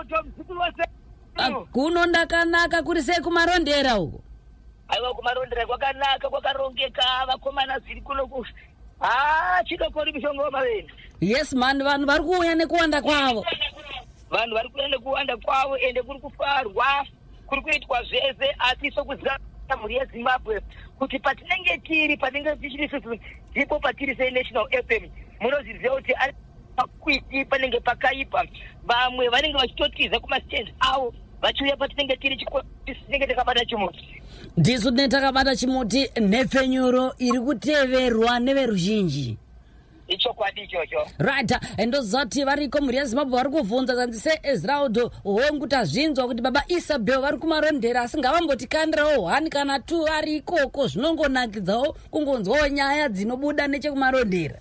Ezraudo muzukuru wase. Kuno ndakanaka, kuri sei kuMarondera uko? Aiwa, kuMarondera kwakanaka, kwakarongeka vakomana, zviri kuno ku ha chidokori mishonga wamaveni. Yes man, vanhu vari kuuya nekuwanda kwavo. Vanhu vari kuuya nekuwanda kwavo, ende kuri kufarwa, kuri kuitwa zvese. Asi sokuziva mhuri yeZimbabwe kuti patinenge tiri, patinenge tichiri isusu, ndipo patiri seNational FM, munozviziva kuti pakwiti panenge pakaipa. Vamwe vanenge vachitotiza kumastand avo vachiuya patinenge tiri, tinenge takabata chimuti. Ndisu tinenge takabata chimuti, nhepfenyuro iri kuteverwa neveruzhinji. Ichokwadi ichocho. Right, ndozati variko mhuri yeZimbabwe vari kubvunza, zanzi seEzraudo, hongu tazvinzwa kuti baba Isabel vari kuMarondera, asi ngavambotikandirawo 1 kana 2 vari ikoko, zvinongonakidzawo kungonzwawo nyaya dzinobuda nechekuMarondera.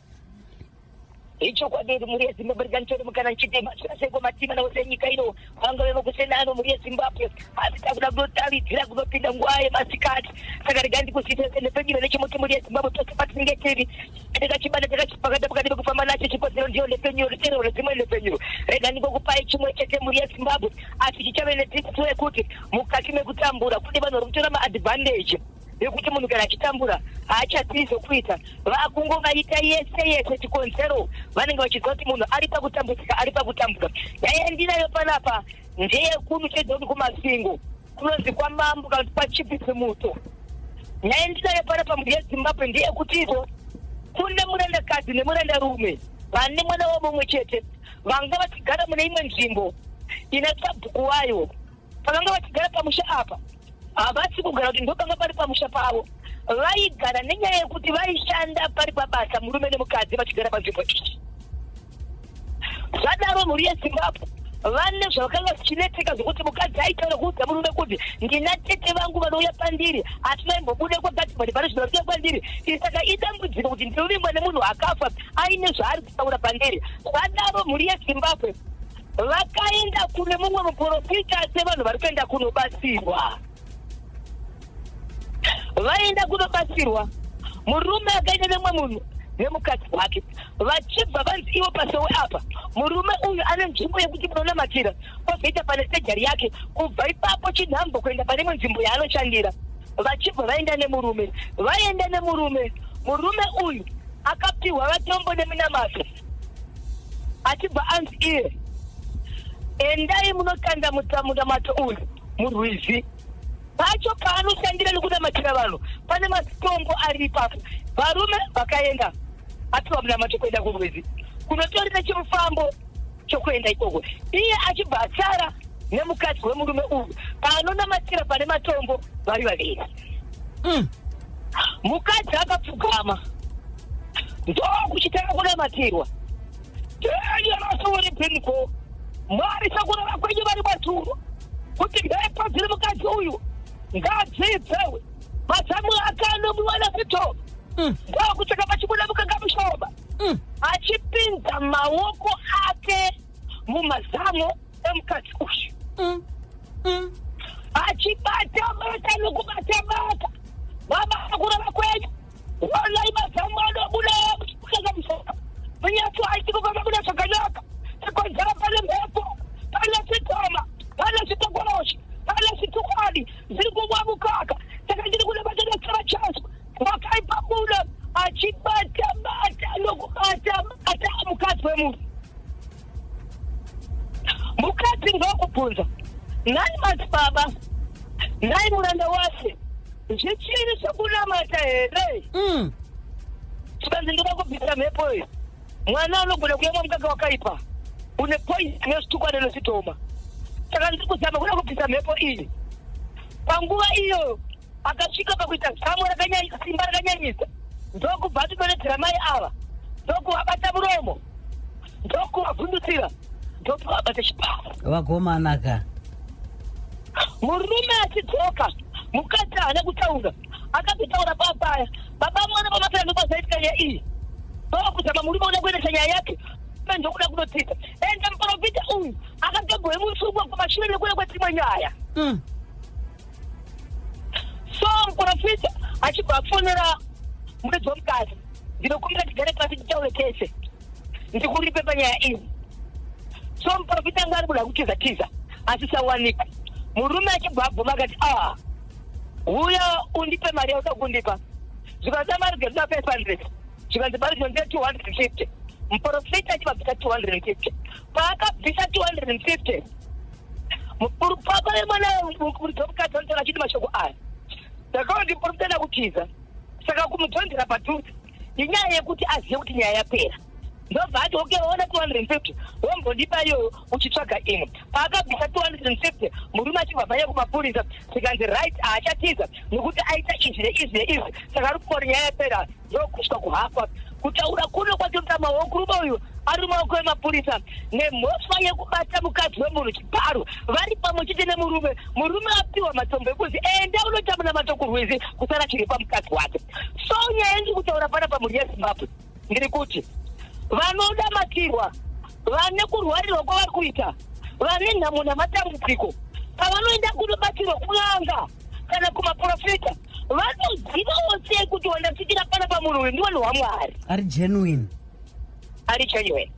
Ichokwadi kuti mhuri yeZimbabwe, rikanditori mukana nchiti maseko matima nawo senyika ino vangave vokusenano mhuri yeZimbabwe, asi takuda kunotavidzira kunopinda nguva yemasikati. Saka regai ndikusise nepediro nechimuti, mhuri yeZimbabwe, pese patinenge tiri takachibata, takachipakata pakati pekufamba nacho. Chikozero ndiyo nhepfenyuro, riterero redzimwe nhepfenyuro. Rega ndingokupai chimwe chete, mhuri yeZimbabwe, asi chichave nedzidziso yekuti mukati mekutambura kune vanhu vari kutora maadvantage yekuti munhu kana achitambura haachazii zvokuita, vakungovaita yese yese. Chikonzero, vanenge vachiziva kuti munhu ari pakutambudzika, ari pakutambura. Nyaya yandinayo panapa ndeyekunu chedoni kuMasingo, kunonzi kwamambo kana kuti kwaChief Muto. Nyaya yandinayo panapa, mhuri yeZimbabwe, ndeyekuti izvo kune murandakadzi nemurandarume vane mwana wavo mumwe chete, vanga vachigara mune imwe nzvimbo ine sabhuku wayo. Pavanga vachigara pamusha apa, havasi kugara kuti ndopanga pari pamusha pavo. Vaigara nenyaya yekuti vaishanda pari pabasa, murume nemukadzi vachigara panzvimbo iyi. Zvadaro, mhuri yeZimbabwe, vane zvavakanga zvichinetseka zvokuti mukadzi aitaura kuudza murume kuti ndina tete vangu vanouya pandiri, asi vaimbobude kwakati pane zvino vachiuya kwandiri. Saka idambudziko kuti ndinovingwa nemunhu akafa aine zvaari kutaura pandiri. Zvadaro, mhuri yeZimbabwe, vakaenda kune mumwe muprofita sevanhu vari kuenda kunobatsirwa. Vaenda kunobatsirwa, murume akaenda nemumwe munhu nemukadzi wake, vachibva vanzi ivo pasowe apa murume uyu ane nzvimbo yekuti munonamatira, ozoita pane sejari yake, kubva ipapo chinhambo kuenda pane imwe nzvimbo yaanoshandira. Vachibva vaenda nemurume. Vaenda nemurume, murume uyu akapiwa vatombo neminamato, achibva anzi iye, "Endai munokanda munamato uyu murwizi." Pacho paanoshandira nekunamatira vanhu pane matombo ari ipapo. Varume vakaenda, apiwa munamato, kuenda kurwizi kunotori nechimufambo chokuenda ikoko. Iye achibva atsara nemukadzi wemurume uyu paanonamatira pane matombo vari vaviri. Mukadzi akapfugama, ndokuchitanga kunamatirwa. Tenyarasowere Mwari, sekureva kwenyu vari maturo kuti mhepo dziri mukadzi uyu ngadzidzewe, mazamu ake anomwiwa nezvitoma. Ndokutsvaka pachibuda mukaka mushoma. Achipinza maoko ake mumazamu emukadzi uyu, achibata bata nokubata bata, "Baba, kureva kwenyu, onai mazamu anobuda mukaka mushoma, munyatso haisi kukabuda zvakanaka. Chikonzera, pane mhepo, pane chitoma, pane chitokoroshi, pane chitukwadi zviri kumwa mukaka. Saka ndiri kuda batanatsara chazo wakaipa buda." Achibata bata nokubata bata mukadzi wemunhu, mukadzi ndokubvunza, "Nhai madzibaba, nhai muranda wase, zvichiri zvokunamata here?" Chikanzi, "Ndoda kubvisa mhepo iyi. Mwana anogona kuyamwa mukaka wakaipa une poison nezvitukwana nezvitoma, saka ndiri kuzama kuda kubvisa mhepo iyi." Panguva iyoyo akasvika pakuita zamo simba rakanyanyisa, ndokubva atidonhedzera mai ava, ndokuvabata muromo, ndokuvavhundutsira, ndokuvabata chibharo. Vakomanaka. Murume achidzoka, mukadzi haana kutaura. Akatotaura papaya, "Baba, mwana pamatara ndokwazaitika nyaya iyi." Ndokuzama murume uda kuendesa nyaya yake, ndokuda kunotsika ende muprofita uyu akatobhoe musungwa kumashure nekuda kwedzimwe nyaya. So muprofita achibva afonera muridzi wemukadzi, "Ndinokumbira tigare pasi titaure tese, ndikuripe panyaya iyi." So muprofita anga ari kuda kutiza tiza asisawanikwa. Murume achibva abvuma akati, a ah, uya undipe mari yauda kundipa. Zvikanzi mari dzekuda 500, zvikanzi mari dzinondiya 250. Muprofita achibva bvisa 250. Paakabvisa 250, papa vemwana mukadzi vanotaura achiti mashoko aya, ndakaona kuti muprofita ada kutiza, saka kumudzonzera padhuze inyaya yekuti azive kuti nyaya yapera. Ndobva ati, okay, ona 250 wombondipa iyoyo uchitsvaga imwe. Paakabvisa 250, murume achibva mhanya kumapurisa, zvikanzi right, haachatiza nekuti aita izvi neizvi neizvi, saka ari kukora nyaya yapera. Ndokusvika kuhafa. Kutaura kuno kwatinoita maoko, rume uyu ari maoko emapurisa nemhosva yekubata mukadzi wemunhu chibharo vari pamwe chete nemurume. Murume apiwa matombo ekuzi enda unoita munamato kurwizi kusara chiri pamukadzi wake. So nyaya yandiri kutaura pana pamhuri yeZimbabwe, ndiri kuti vanoda matirwa, vane kurwarirwa kwavari kuita, vane nhamo namatambudziko, pavanoenda kunobatsirwa kun'anga kana kumaprofita, vanozivawo sei kuti wandasvikira pana pamunhu uyu ndiwani waMwari ari genuine? Ari genuine.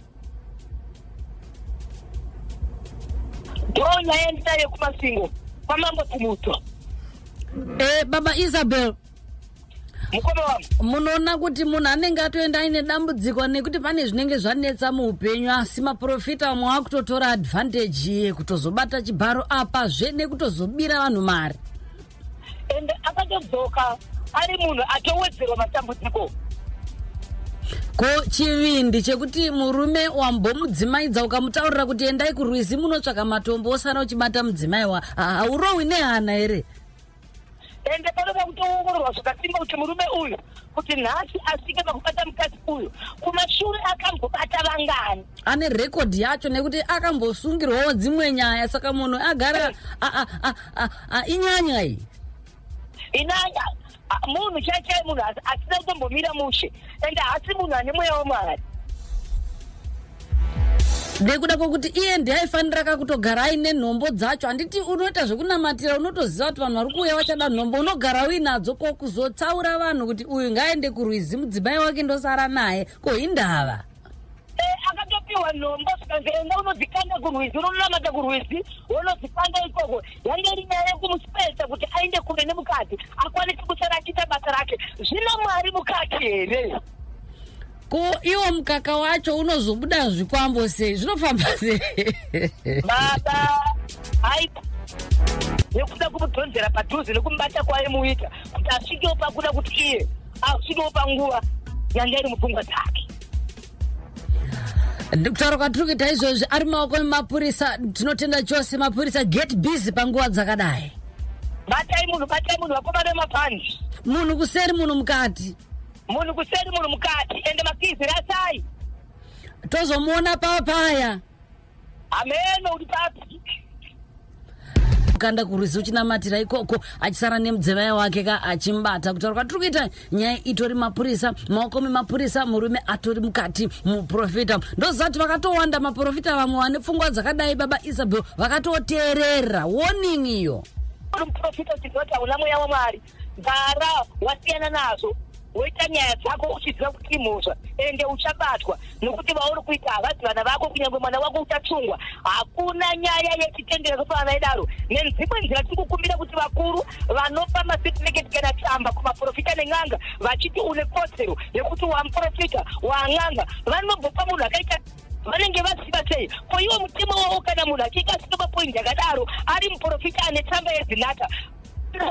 Ndo nyaya ndinayo kuMasingo kwaMambo Tumuto. Baba Isabel. Mukoma wangu. Munoona kuti munhu anenge atoenda aine dambudziko nekuti pane zvinenge zvanetsa muupenyu, asi maprofita vamwe vakutotora advantage yekutozobata chibharo apazve nekutozobira vanhu mari. Ende akatodzoka ari munhu atowedzerwa matambudziko. Ko chivindi chekuti murume wambomudzimaidza, ukamutaurira kuti endai kurwizi munotsvaka matombo, osara uchibata mudzimai wa, haurohwi nehana here? Ende panoda kutoongororwa zvakasimba kuti murume uyu, kuti nhasi asvike pakubata mukadzi uyu, kumashure akambobata vangani? Ane rekodhi yacho nekuti akambosungirwawo dzimwe nyaya, saka munhu agara inyanya iyi. Inanya munhu chaichai, munhu asina kutombomira mushe, ende haasi munhu ane mweya waMwari. Nekuda kwokuti iye ndiaifanira kakutogara aine nhombo dzacho, handiti? Unoita zvekunamatira, unotoziva kuti vanhu vari kuuya vachada nhombo, unogara uinadzo. Ko kuzotsaura vanhu kuti uyu ngaaende kurwizi, mudzimai wake ndosara naye, ko indava? Akatopiwa nhombo, zvikanzi enda unodzikanda kurwizi, unonamata kurwizi, wonodzikanda ikoko. Yange iri nyaya yekumusipesa kuti aende kure nemukadzi, akwanise kusara achiita basa rake. Zvino Mwari mukati here? Ko iwo mukaka wacho unozobuda zvikwambo sei? Zvinofamba sei? Baba, ai nekuda kumudhonzera padhuze nekumubata kwaimuita kuti asvikewo pakuda kuti iye asvikewo panguva yanga iri mupfungwa dzake. Kutaura kwatiri kuita izvozvi, ari maoko emapurisa. Tinotenda chose mapurisa, get busy panguva dzakadai. Batai munhu, batai munhu, vakomana vemapandi. Munhu kuseri, munhu mukati. Munhu kuseri, munhu mukati, ende makizi rasai. Tozomuona papaya. Hameno uri papi. Kanda kurwizi uchinamatira ikoko, achisara nemudzimai wake ka achimbata. Kutaura kwatiri kuita, nyaya itori mapurisa, maoko memapurisa, murume atori mukati, muprofita. Ndozati vakatowanda maprofita vamwe vane pfungwa dzakadai, baba Isabel, vakatoteerera warning iyo. Uri muprofita uchiziva kuti hauna mweya waMwari, gara wasiyana nazvo, woita nyaya dzako uchiziva kuti imhosva, ende uchabatwa nokuti vauri kuita havazi vana vako. Kunyange mwana wako uchatungwa. Hakuna nyaya yechitendero zvakafanana idaro. Nenzimwe nzira, tiri kukumbira kuti vakuru vanopa macertificate kana tsamba kumaprofita nen'anga vachiti une kodzero yekuti wamuprofita, wan'anga, vanombopa munhu akaita vanenge vaziva sei? Ko iwo mutemo wavo, kana munhu achiita asvika papoindi yakadaro, ari muprofita ane tsamba yezinata,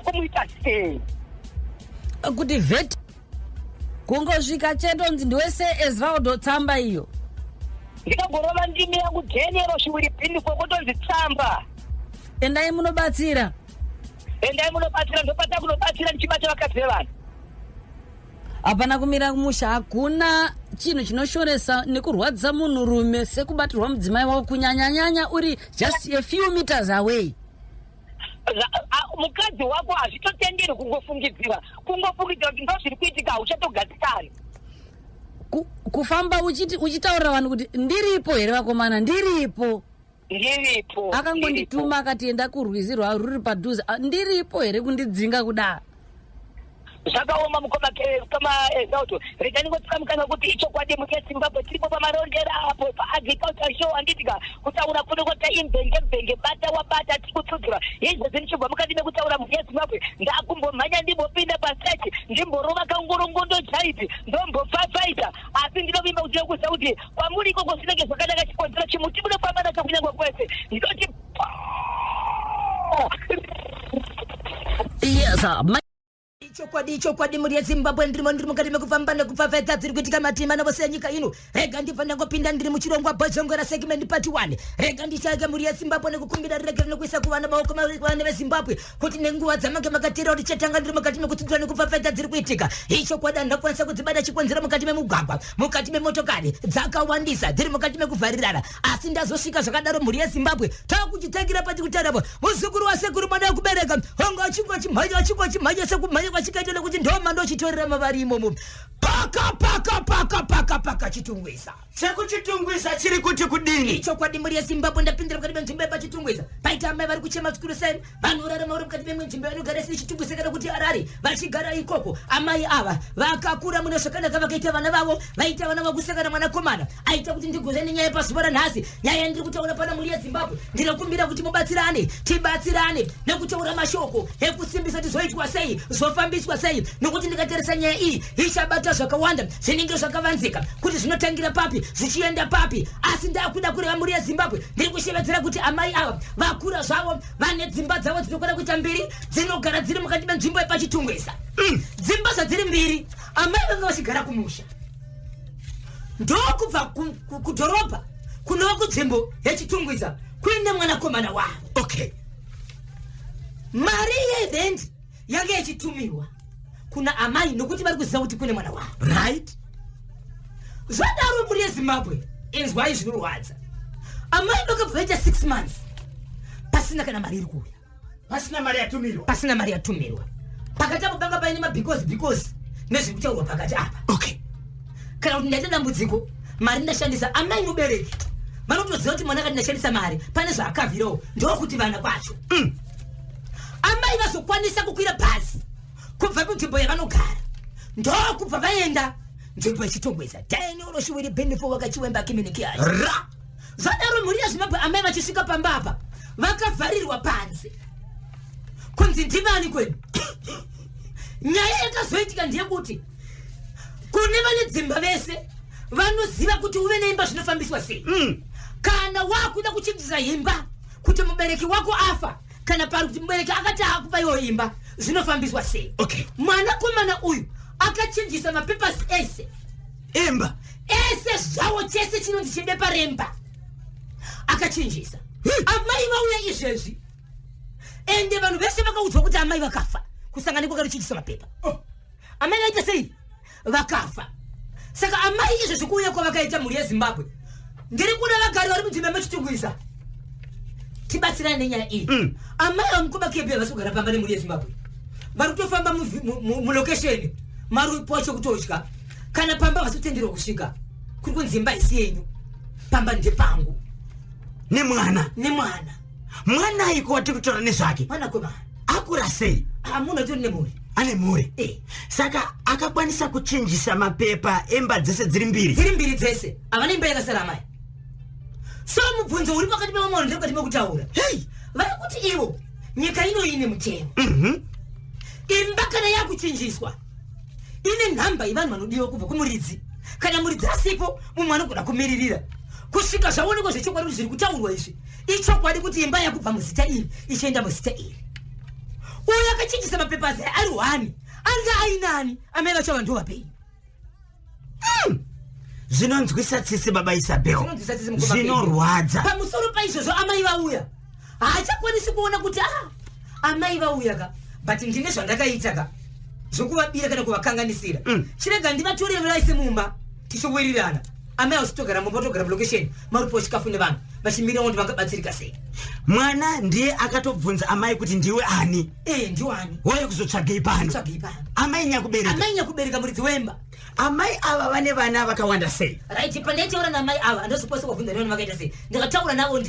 kumuita sei? Kuti vet kungosvika chetonzi ndiwese Ezraldo, tsamba iyo. Ndikagorova ndimi yangu Daniel Shiwiri Bhindiko, kotonzi tsamba. Endai munobatsira. Endai munobatsira. Ndopata kunobatsira ndichibata vakadzi vevanhu. Hapana kumira kumusha. Hakuna chinhu chinoshoresa nekurwadzisa munhurume sekubatirwa mudzimai wako, kunyanyanyanya uri just a few meters away. Mukadzi wako hazvitotenderwi kungofungidzira, kungofungidzira kuti ndo zviri kuitika, hauchatogadzikani. Kufamba uchiti uchitaurira vanhu kuti ndiripo here vakomana, ndiripo. Ndiripo. Akangondituma akati enda kurwizi rwavo ruri padhuze. Ah, ndiripo here kundidzinga kudaro? Zvakaoma, mukoma Ezauto. Rega ndingotora mukana wekuti ichokwadi, muke Zimbabwe, tiripo paMarondera apo paagriculture show, handitika? Kutaura kuno kwata imbenge mbenge, bata wabata, tiri kutsudzura izvozvi. Ndichibva mukati mekutaura, muke Zimbabwe, ndakumbomhanya ndimbopinda pastage, ndimborova kangorongondo jaiti, ndombopfapfaita. Asi ndinovimba kuti nekuziva kuti kwamuri ikoko zvinenge zvakanaka. Chikonzero chimuti munofamba nacho kunyangwe kwese. Ndinoti Yes. Chokwadi, chokwadi, mhuri yeZimbabwe, ndirimo, ndiri mukati mekufamba nekupfapfaidza dziri kuitika matima navose enyika ino. Rega ndibva ndangopinda, ndiri muchirongwa Bhozhongora segment part 1. Rega ndichaike, mhuri yeZimbabwe, nekukumbira riregere nekuisa kuvana maoko vana veZimbabwe kuti nenguva dzamange makateera kuti chatanga. Ndiri mukati mekutsudzura nekupfapfaidza dziri kuitika. Ichokwadi, handakwanisa kudzibata chikonzero mukati memugwagwa, mukati memotokari dzakawandisa dziri mukati mekuvharirana, asi ndazosvika zvakadaro. Mhuri yeZimbabwe, takuchitangira pati kutaurapo muzukuru wasekuru, mwana wekubereka, wanga achinge achimhanya, achinge achimhanya sekumhanya kwachikaita, nekuti ndoma ndochitorera mavari imomo. Paka paka paka paka paka Chitungwiza. ChekuChitungwiza chiri kuti kudini? Ichokwadi, mhuri yeZimbabwe, ndapindira mukati menzvimbo yepaChitungwiza. Paita amai vari kuchema zvikuru sei, vanorarama vari mukati memwe nzvimbo vanogara siri Chitungwiza kana kuti Harare, vachigara ikoko. Amai ava vakakura mune zvakanaka, vakaita vana vavo, vaita vana vakusangana mwanakomana aita kuti ndigove nenyaya pazuva ranhasi. Nyaya yandiri kutaura pana, mhuri yeZimbabwe, ndinokumbira kuti mubatsirane, tibatsirane nekutaura mashoko ekusimbisa kuti zvoitwa sei, zvofambiswa sei, nokuti ndikatarisa nyaya iyi ichabata zvakawanda zvinenge zvakavanzika, kuti zvinotangira papi zvichienda papi. Asi ndakuda kureva, mhuri yeZimbabwe, ndiri kushevedzera kuti amai ava vakura zvavo, vane dzimba dzavo dzinokwana kuita mbiri, dzinogara dziri mukati menzvimbo yepaChitungwiza. Dzimba zvadziri mbiri, amai vanga vachigara kumusha, ndokubva kudhorobha kunova kunzvimbo yeChitungwiza kuine mwanakomana wavo. Mari yerendi yanga ichitumirwa kuna amai nokuti vari kuziva kuti kune mwana wavo. Zvadaro, mhuri yeZimbabwe, inzwai zvinorwadza. Amai vakabva vaita 6 months pasina kana mari iri kuuya. Pasina mari yatumirwa. Pasina mari yatumirwa. Pakati apo panga paine mabhikozi bhikozi nezviri kutaurwa pakati apa. Kana kuti ndaita dambudziko, mari ndashandisa. Amai mubereki vanotoziva kuti mwana akati ndashandisa mari, pane zvaakavhirawo, ndokuti vana kwacho. Amai vazokwanisa kukwira bhazi kubva kunzvimbo yavanogara, ndokubva vaenda nzvimbo yeChitungwiza. Daniel Benefo wakachiwemba kiminikiacho. Ra. Zvadaro, mhuri yeZimbabwe, amai vachisvika pamba apa vakavharirwa panze, kunzi ndivani kwenu. Nyaya yakazoitika ndeyekuti kune vane dzimba vese vanoziva kuti uve neimba zvinofambiswa sei. Kana wakuda kuchinjisa imba kuti mubereki wako afa, kana pari kuti mubereki akati akupa iwo imba, zvinofambiswa sei? Mwanakomana uyu akachinjisa mapepasi ese. Imba. Ese zvawo, chese chinonzi chibepa remba akachinjisa. Amai vauya izvezvi, ende vanhu vese vakaudzwa kuti amai vakafa. Kusanganikwa kanochinjisa mapepa. Oh. Amai vaita sei? Vakafa. Saka amai izvezvi kuuya kwavakaita, mhuri yeZimbabwe, ndiri kuda vagari vari munzvimbo yemuChitungwiza tibatsirane nenyaya iyi. Amai vamukoma Kebi havasi kugara pamba nemhuri yeZimbabwe, vari kutofamba mulokesheni maripo chekutotya. Kana pamba vasi kutenderwa kusvika, kuri kunzi imba isi yenyu, pamba ndepangu. Nemwana. Nemwana. Mwana aiko watiri kutaura nezvake? Mwanakomana. Akura sei? Munhu atori nemhuri. Ane mhuri? Eh. Saka akakwanisa kuchinjisa mapepa emba dzese dziri mbiri? Dziri mbiri dzese. Havana imba yakasara amai. So mubvunzo uri pakati pevamwe vanhu ndekati mekutaura, vari kuti ivo nyika ino ine mutemo. Imba kana yakuchinjiswa ine nhamba yevanhu vanodiwa kubva kumuridzi. Kana muridzi asipo, mumwe anogona kumiririra kusvika zvaonekwa zvechokwadi kuti zviri kutaurwa izvi ichokwadi, kuti imba yakubva muzita iri ichienda muzita iri. Uyo akachinjisa mapepa aya ari one, anga ainani amai vacho ava ndo vapenyu. Zvinonzwisa tsitsi, baba Isabel. Zvinonzwisa tsitsi, mukoma Kebi. Zvinorwadza. Pamusoro paizvozvo, amai vauya haachakwanisi kuona kuti a amai vauya ka, but ndine zvandakaita ka zvokuvabira kana kuvakanganisira. Chirega ndivatorere vaise mumba tichiwirirana. Amai vasitogara mumba, togara mulokesheni, maripo chikafu nevanhu vachimirira kuti vangabatsirika sei. Mwana ndiye akatobvunza amai kuti ndiwe ani? E, ndiwani? Wauya kuzotsvagei pano? Tsvagei pano? Amai nyakubereka. Amai nyakubereka, muridzi wemba. Amai ava vane vana vakawanda sei? Right, pandaitaura namai ava, handazokwanisa kuvabvunza nevana vakaita sei. Ndakataura navo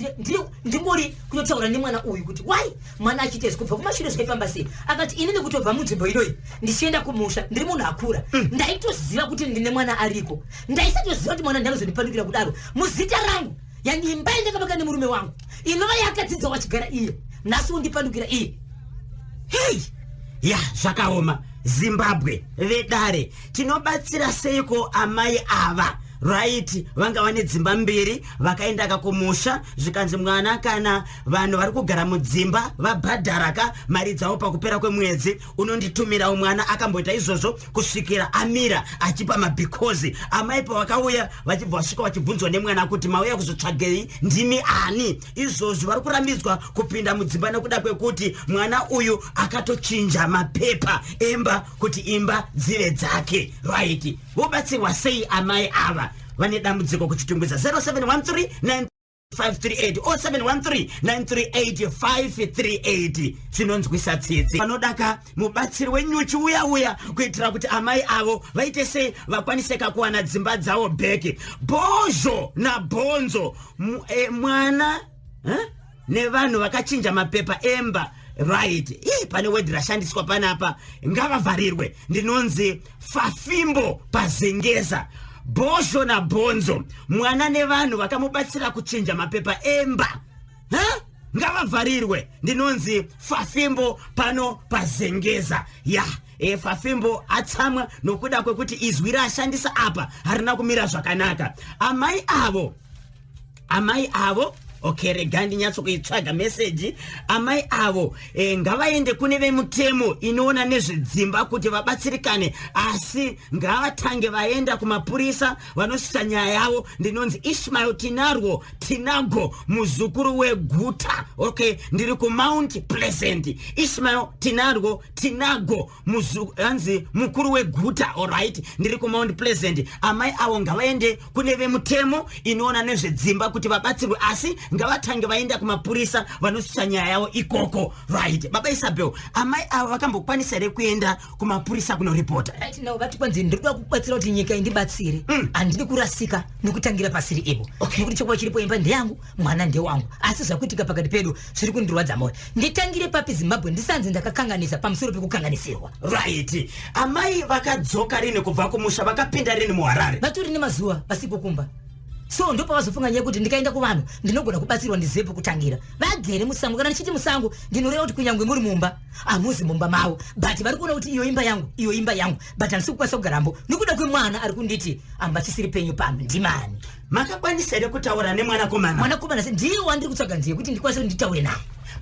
ndingori kunotaura nemwana uyu kuti why mwana achiita izvi, kubva kumashure zvaifamba sei. Akati, "Inini kutobva munzvimbo inoyi ndichienda kumusha, ndiri munhu akura, ndaitoziva kuti ndine mwana ariko. Ndaisatoziva kuti mwana ndanozondipandukira kudaro. Muzita rangu, yani imba yandakavaka nemurume wangu, inova yakadzidza wachigara iye, nhasi undipandukira iye." Hei, ya, zvakaoma. Zimbabwe, vedare, tinobatsira seiko amai ava? Right, vanga vane dzimba mbiri, vakaendaka kumusha, zvikanzi mwana, kana vanhu vari kugara mudzimba vabhadharaka mari dzavo pakupera kwemwedzi, unonditumirawo mwana. Akamboita izvozvo kusvikira amira achipa mabhikozi. Amai pavakauya, vachibva vasvika vachibvunzwa nemwana kuti, "Mauya kuzotsvagei? Ndimi ani?" Izvozvi vari kurambidzwa kupinda mudzimba nekuda kwekuti mwana uyu akatochinja mapepa emba kuti imba dzive dzake. Right, vobatsirwa sei amai ava vane dambudziko kuChitungwiza? 0713 538, 0713 938 538. Zvinonzwisa tsitsi. Vanodaka mubatsiri wenyuchi uya uya kuitira kuti amai avo vaite sei, vakwaniseka kuwana dzimba dzavo back. Bhozho nabhonzo, mwana, eh? Nevanhu vakachinja mapepa emba. Right, ii, pane word rashandiswa panapa, ngavavharirwe. Ndinonzi Fafimbo paZengeza. Bhozho nabhonzo, mwana nevanhu vakamubatsira kuchinja mapepa emba, ha? Ngavavharirwe. Ndinonzi Fafimbo pano paZengeza. Ya, Fafimbo atsamwa nokuda kwekuti izwi raashandisa apa harina kumira zvakanaka. Amai avo, amai avo, okay, rega ndinyatsokuitsvaga meseji. Amai avo ngavaende kune vemutemo inoona nezvedzimba kuti vabatsirikane, asi ngavatange vaenda kumapurisa vanosvitsa nyaya yavo. Ndinonzi Ishmael Tinarwo Tinago, muzukuru weguta. Okay, ndiri kuMount Pleasant. Ishmael Tinarwo Tinago, hanzi mukuru weguta. Alright, ndiri kuMount Pleasant. Amai avo ngavaende kune vemutemo inoona nezvedzimba kuti vabatsirwe, asi ngavatange vaenda kumapurisa vanosvitsa nyaya yavo ikoko. Right, baba Isabel, amai avo vakambokwanisa here kuenda kumapurisa kunoripota? Right now vati kwanzi, "Ndiri kuda kubatsira kuti nyika indibatsire. Handidi kurasika nekutangira pasiri ipo, nekuti chokwadi chiripo, imba ndeyangu, mwana ndewangu, asi zvakuitika pakati pedu zviri kundirwadza mwoyo. Nditangire papi, Zimbabwe, ndisanzi ndakakanganisa pamusoro pekukanganisirwa?" Right, amai vakadzoka rini kubva kumusha? Vakapinda rini muHarare? Vatori nemazuva vasipo kumba, so ndopavazofunga nyaya yekuti ndikaenda kuvanhu ndinogona kubatsirwa, ndizive pekutangira. Vagere musango. Kana ndichiti musango, ndinoreva kuti kunyange muri mumba, hamuzi mumba mavo, but vari kuona kuti iyo imba yangu, iyo imba yangu, but handisi kukwanisa kugarambo nekuda kwemwana ari kunditi amba chisiri penyu pano ndimani. Makakwanisa here kutaura nemwanakomana? Mwanakomana se ndiye wandiri kutsvaga nziye kuti ndikwanise kuti nditaure naye.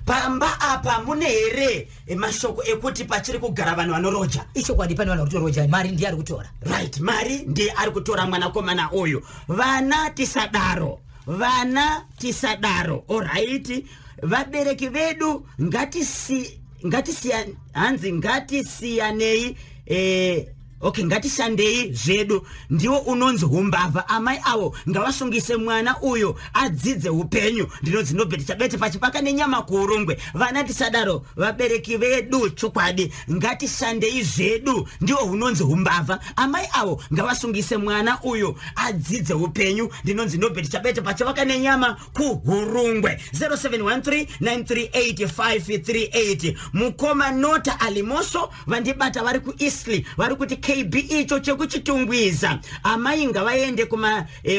Pamba apa mune here mashoko ekuti pachiri kugara vanhu vanoroja? Ichokwadi, pane vanhu vari kutoroja. Mari ndiye ari kutora. Right, mari ndiye ari kutora mwanakomana uyu. Vana tisadaro, vana tisadaro. Alright, vabereki vedu, hanzi ngatisiyanei, okay, ngatishandei zvedu. Ndiwo unonzi umbavha. Amai avo ngavasungise mwana uyo adzidze upenyu. Ndinonzi Nobert Chabete pachipaka nenyama kuUrungwe. Vana tisadaro, vabereki vedu, chokwadi ngatishandei zvedu. Ndiwo hunonzi umbavha. Amai avo ngavasungise mwana uyo adzidze upenyu. Ndinonzi Nobert Chabete pachivaka nenyama kuHurungwe. 0713 938 538. Mukoma Nota Alimoso vandibata vari kuEastlea, vari kuti, "KB, icho chekuChitungwiza, amai ngavaende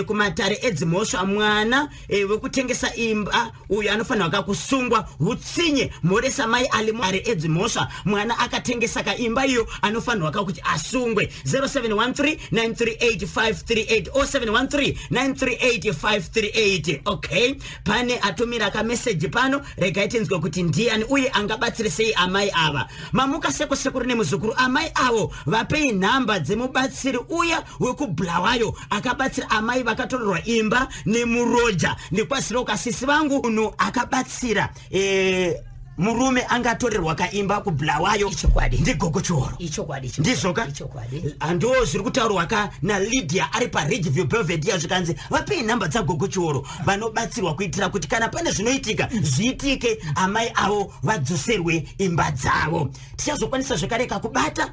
kumatare edzimhosva. Mwana wekutengesa imba uyu anofanirwa kakusungwa, utsinye." Mhoresa mai Alimare edzimhosva. Mwana akatengesa kaimba iyo anofanirwa kakuti asungwe. 0713 938 538, 0713 938 538. Okay, pane atumira kameseji pano, regai tinzwe kuti ndiani uye angabatsire sei amai ava. Mamuka seko, sekuru nemuzukuru. Amai avo vapei nhamba dzemubatsiri uya wekuBulawayo akabatsira amai vakatorerwa imba nemuroja. Ndikwasirawo kasisi vangu munhu akabatsira. Murume angatorerwa kaimba kuBulawayo. Ichokwadi. Ndigogo Chioro. Ichokwadi icho. Ndizvoka? Ichokwadi. Ndo zviri kutaurwa ka naLydia ari paRidgeview Belvedere, zvikanzi vapei nhamba dzagogo Chioro vanobatsirwa, kuitira kuti kana pane zvinoitika zviitike, amai avo vadzoserwe imba dzavo. Tichazokwanisa zvekare kakubata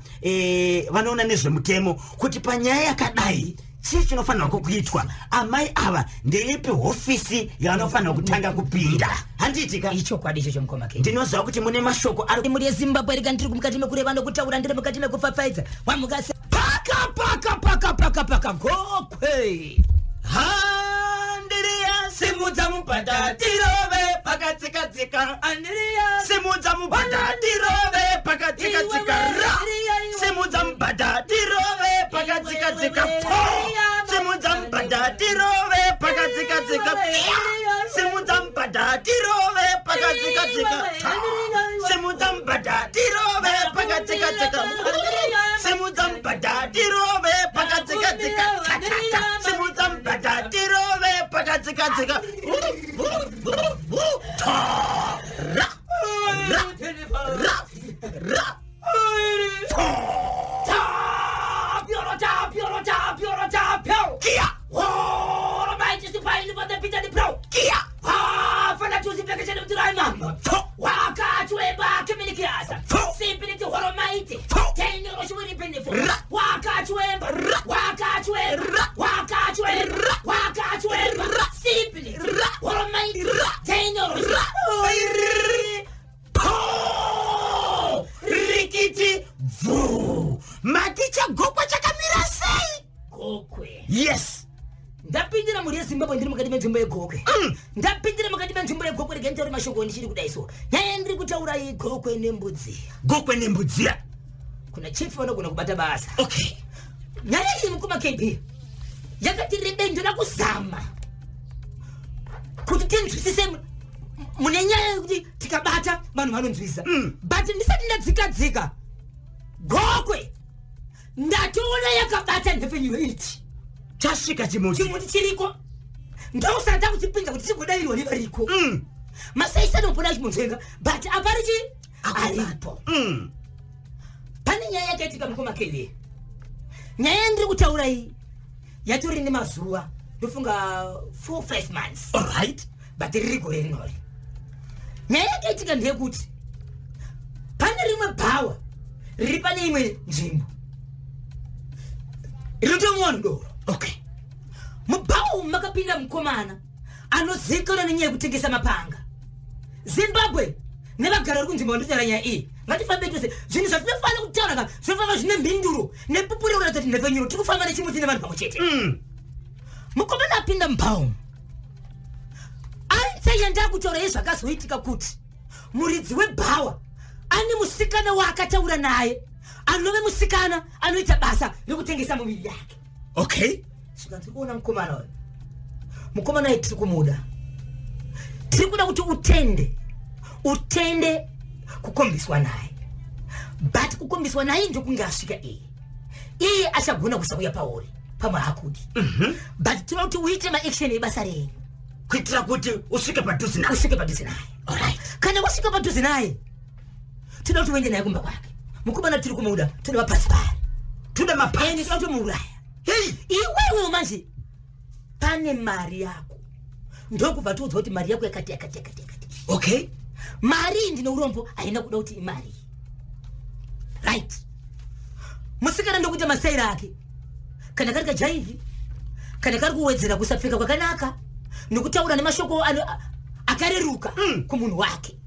vanoona nezvemutemo kuti panyaya yakadai chii chinofanirwa kuitwa, amai ava ndeipi hofisi yavanofanirwa kutanga kupinda, handiitika? Ichokwadi ichocho, mukoma Keni. Ndinoziva kuti mune mashoko ari Mhuri yeZimbabwe, rega ndiri mukati mekureva nokutaura, ndiri mukati mekupfapfaidza. Wamukase paka paka paka paka paka Gokwe. Handiriya, simudza mubhadha tirove pakatsika-tsika. Andiriya. Simudza mubhadha tirove pakatsika-tsika. Ra, simudza mubhadha tirove pakatsika-tsika. Po, simudza mubhadha tirove pakatsika-tsika. Pia, simudza mubhadha tirove pakatsika-tsika. Ta, simudza mubhadha tirove pakatsika-tsika. Simudza mubhadha tirove pakatsika-tsika. Ta, ta, ta. Simudza mubhadha tirove pakatsika-tsika. Ta, ra, ra, ra, ra. Tapyoro, tapyoro, tapyoro, tapyoro. Kia. Horo maiti sipaini pa the pita di pro. Kia. Ha fana tuzi peke chene mutirai mama. Tho. Wakachweba kimilikiasa. Tho. Simpiliti horo maiti. Tho. Tenero shwiri pinifo. Ra. Wakachweba. Ra. Wakachweba. Ra. Wakachweba. Ra. Wakachweba. Ra. Simpiliti. Ra. Horo maiti. Ra. Tenero. Ra. Po, rikiti bvu. Mati chaGokwe chakamira sei? Gokwe. Yes. Ndapindira, mhuri yeZimbabwe, ndiri mukati menzvimbo yeGokwe. Ndapindira mukati menzvimbo yeGokwe. Rega nditaure mashoko ndichiri kudai. So nyaya yandiri kutaura iyi, Gokwe nembudziya. Gokwe nembudziya. Kuna chief vanogona kubata basa. Nyaya iyi, mukoma KB, yakati rebei. Ndoda kuzama kuti tinzwisise mune nyaya yekuti tikabata vanhu vanonzwisa. But ndisati ndadzika dzika, Gokwe ndatoona yakabata nhepfenyuro iti Chasvika chimuti. Chimuti chiriko, ndousada kuchipinza kuti chigodavirwa nevariko. Masaisani opona achimunzvenga, but aparichi aripo. Pane nyaya yakaitika, mukoma KB. Nyaya yandiri kutaura iyi yatori nemazuva, ndofunga 4 5 months. Alright But riri gore rinori. Nyaya yakaitika ndeyekuti pane rimwe bhawa riri pane imwe nzvimbo rinotomwiwa doro. Mubhawa umu makapinda mukomana anozivikanwa nenyaya yekutengesa mapanga. Zimbabwe nevagari vari kunzvimbo vandinotaura nyaya iyi, ngatifambe tose. Zvinhu zvatinofanira kutaura ka zvinofamba zvine mhinduro nepupuriro kuratidza kuti nhepfenyuro tiri kufamba nechimuti nevanhu pamwe chete. Mukomana apinda mubhawa umu, aitsenya ndakutaura yezvakazoitika kuti muridzi webhawa ane musikana waakataura naye, anove musikana anoita basa rekutengesa muviri yake. Saka ndiri kuona mukomana uyu, mukomana uyu tiri kumuda, tiri kuda kuti utende kukombiswa naye. But kukombiswa naye ndokunge asvika iye, iye achagona kusauya pauri, pamwe hakudi. But tinoda kuti uite maaction ebasa renyu kuitira kuti usvike padhuze naye. Usvike padhuze naye. Kana wasvika padhuze naye, toda kuti uende naye kumba kwake. Mukomana tiri kumuda, toda mapasi paari. Toda mapasi. Ende toda kutomuuraya. Hei. Iwewe manje pane mari yako, ndokubva tiudzwa kuti mari yako yakati yakati yakati yakati. Mari iyi, ndine urombo, haina kuda kuti imari. Right, musikana ndokuita masaira ake, kana kari kajaivhi, kana kari kuwedzera kusapfeka kwakanaka nokutaura nemashoko akareruka kumunhu wake.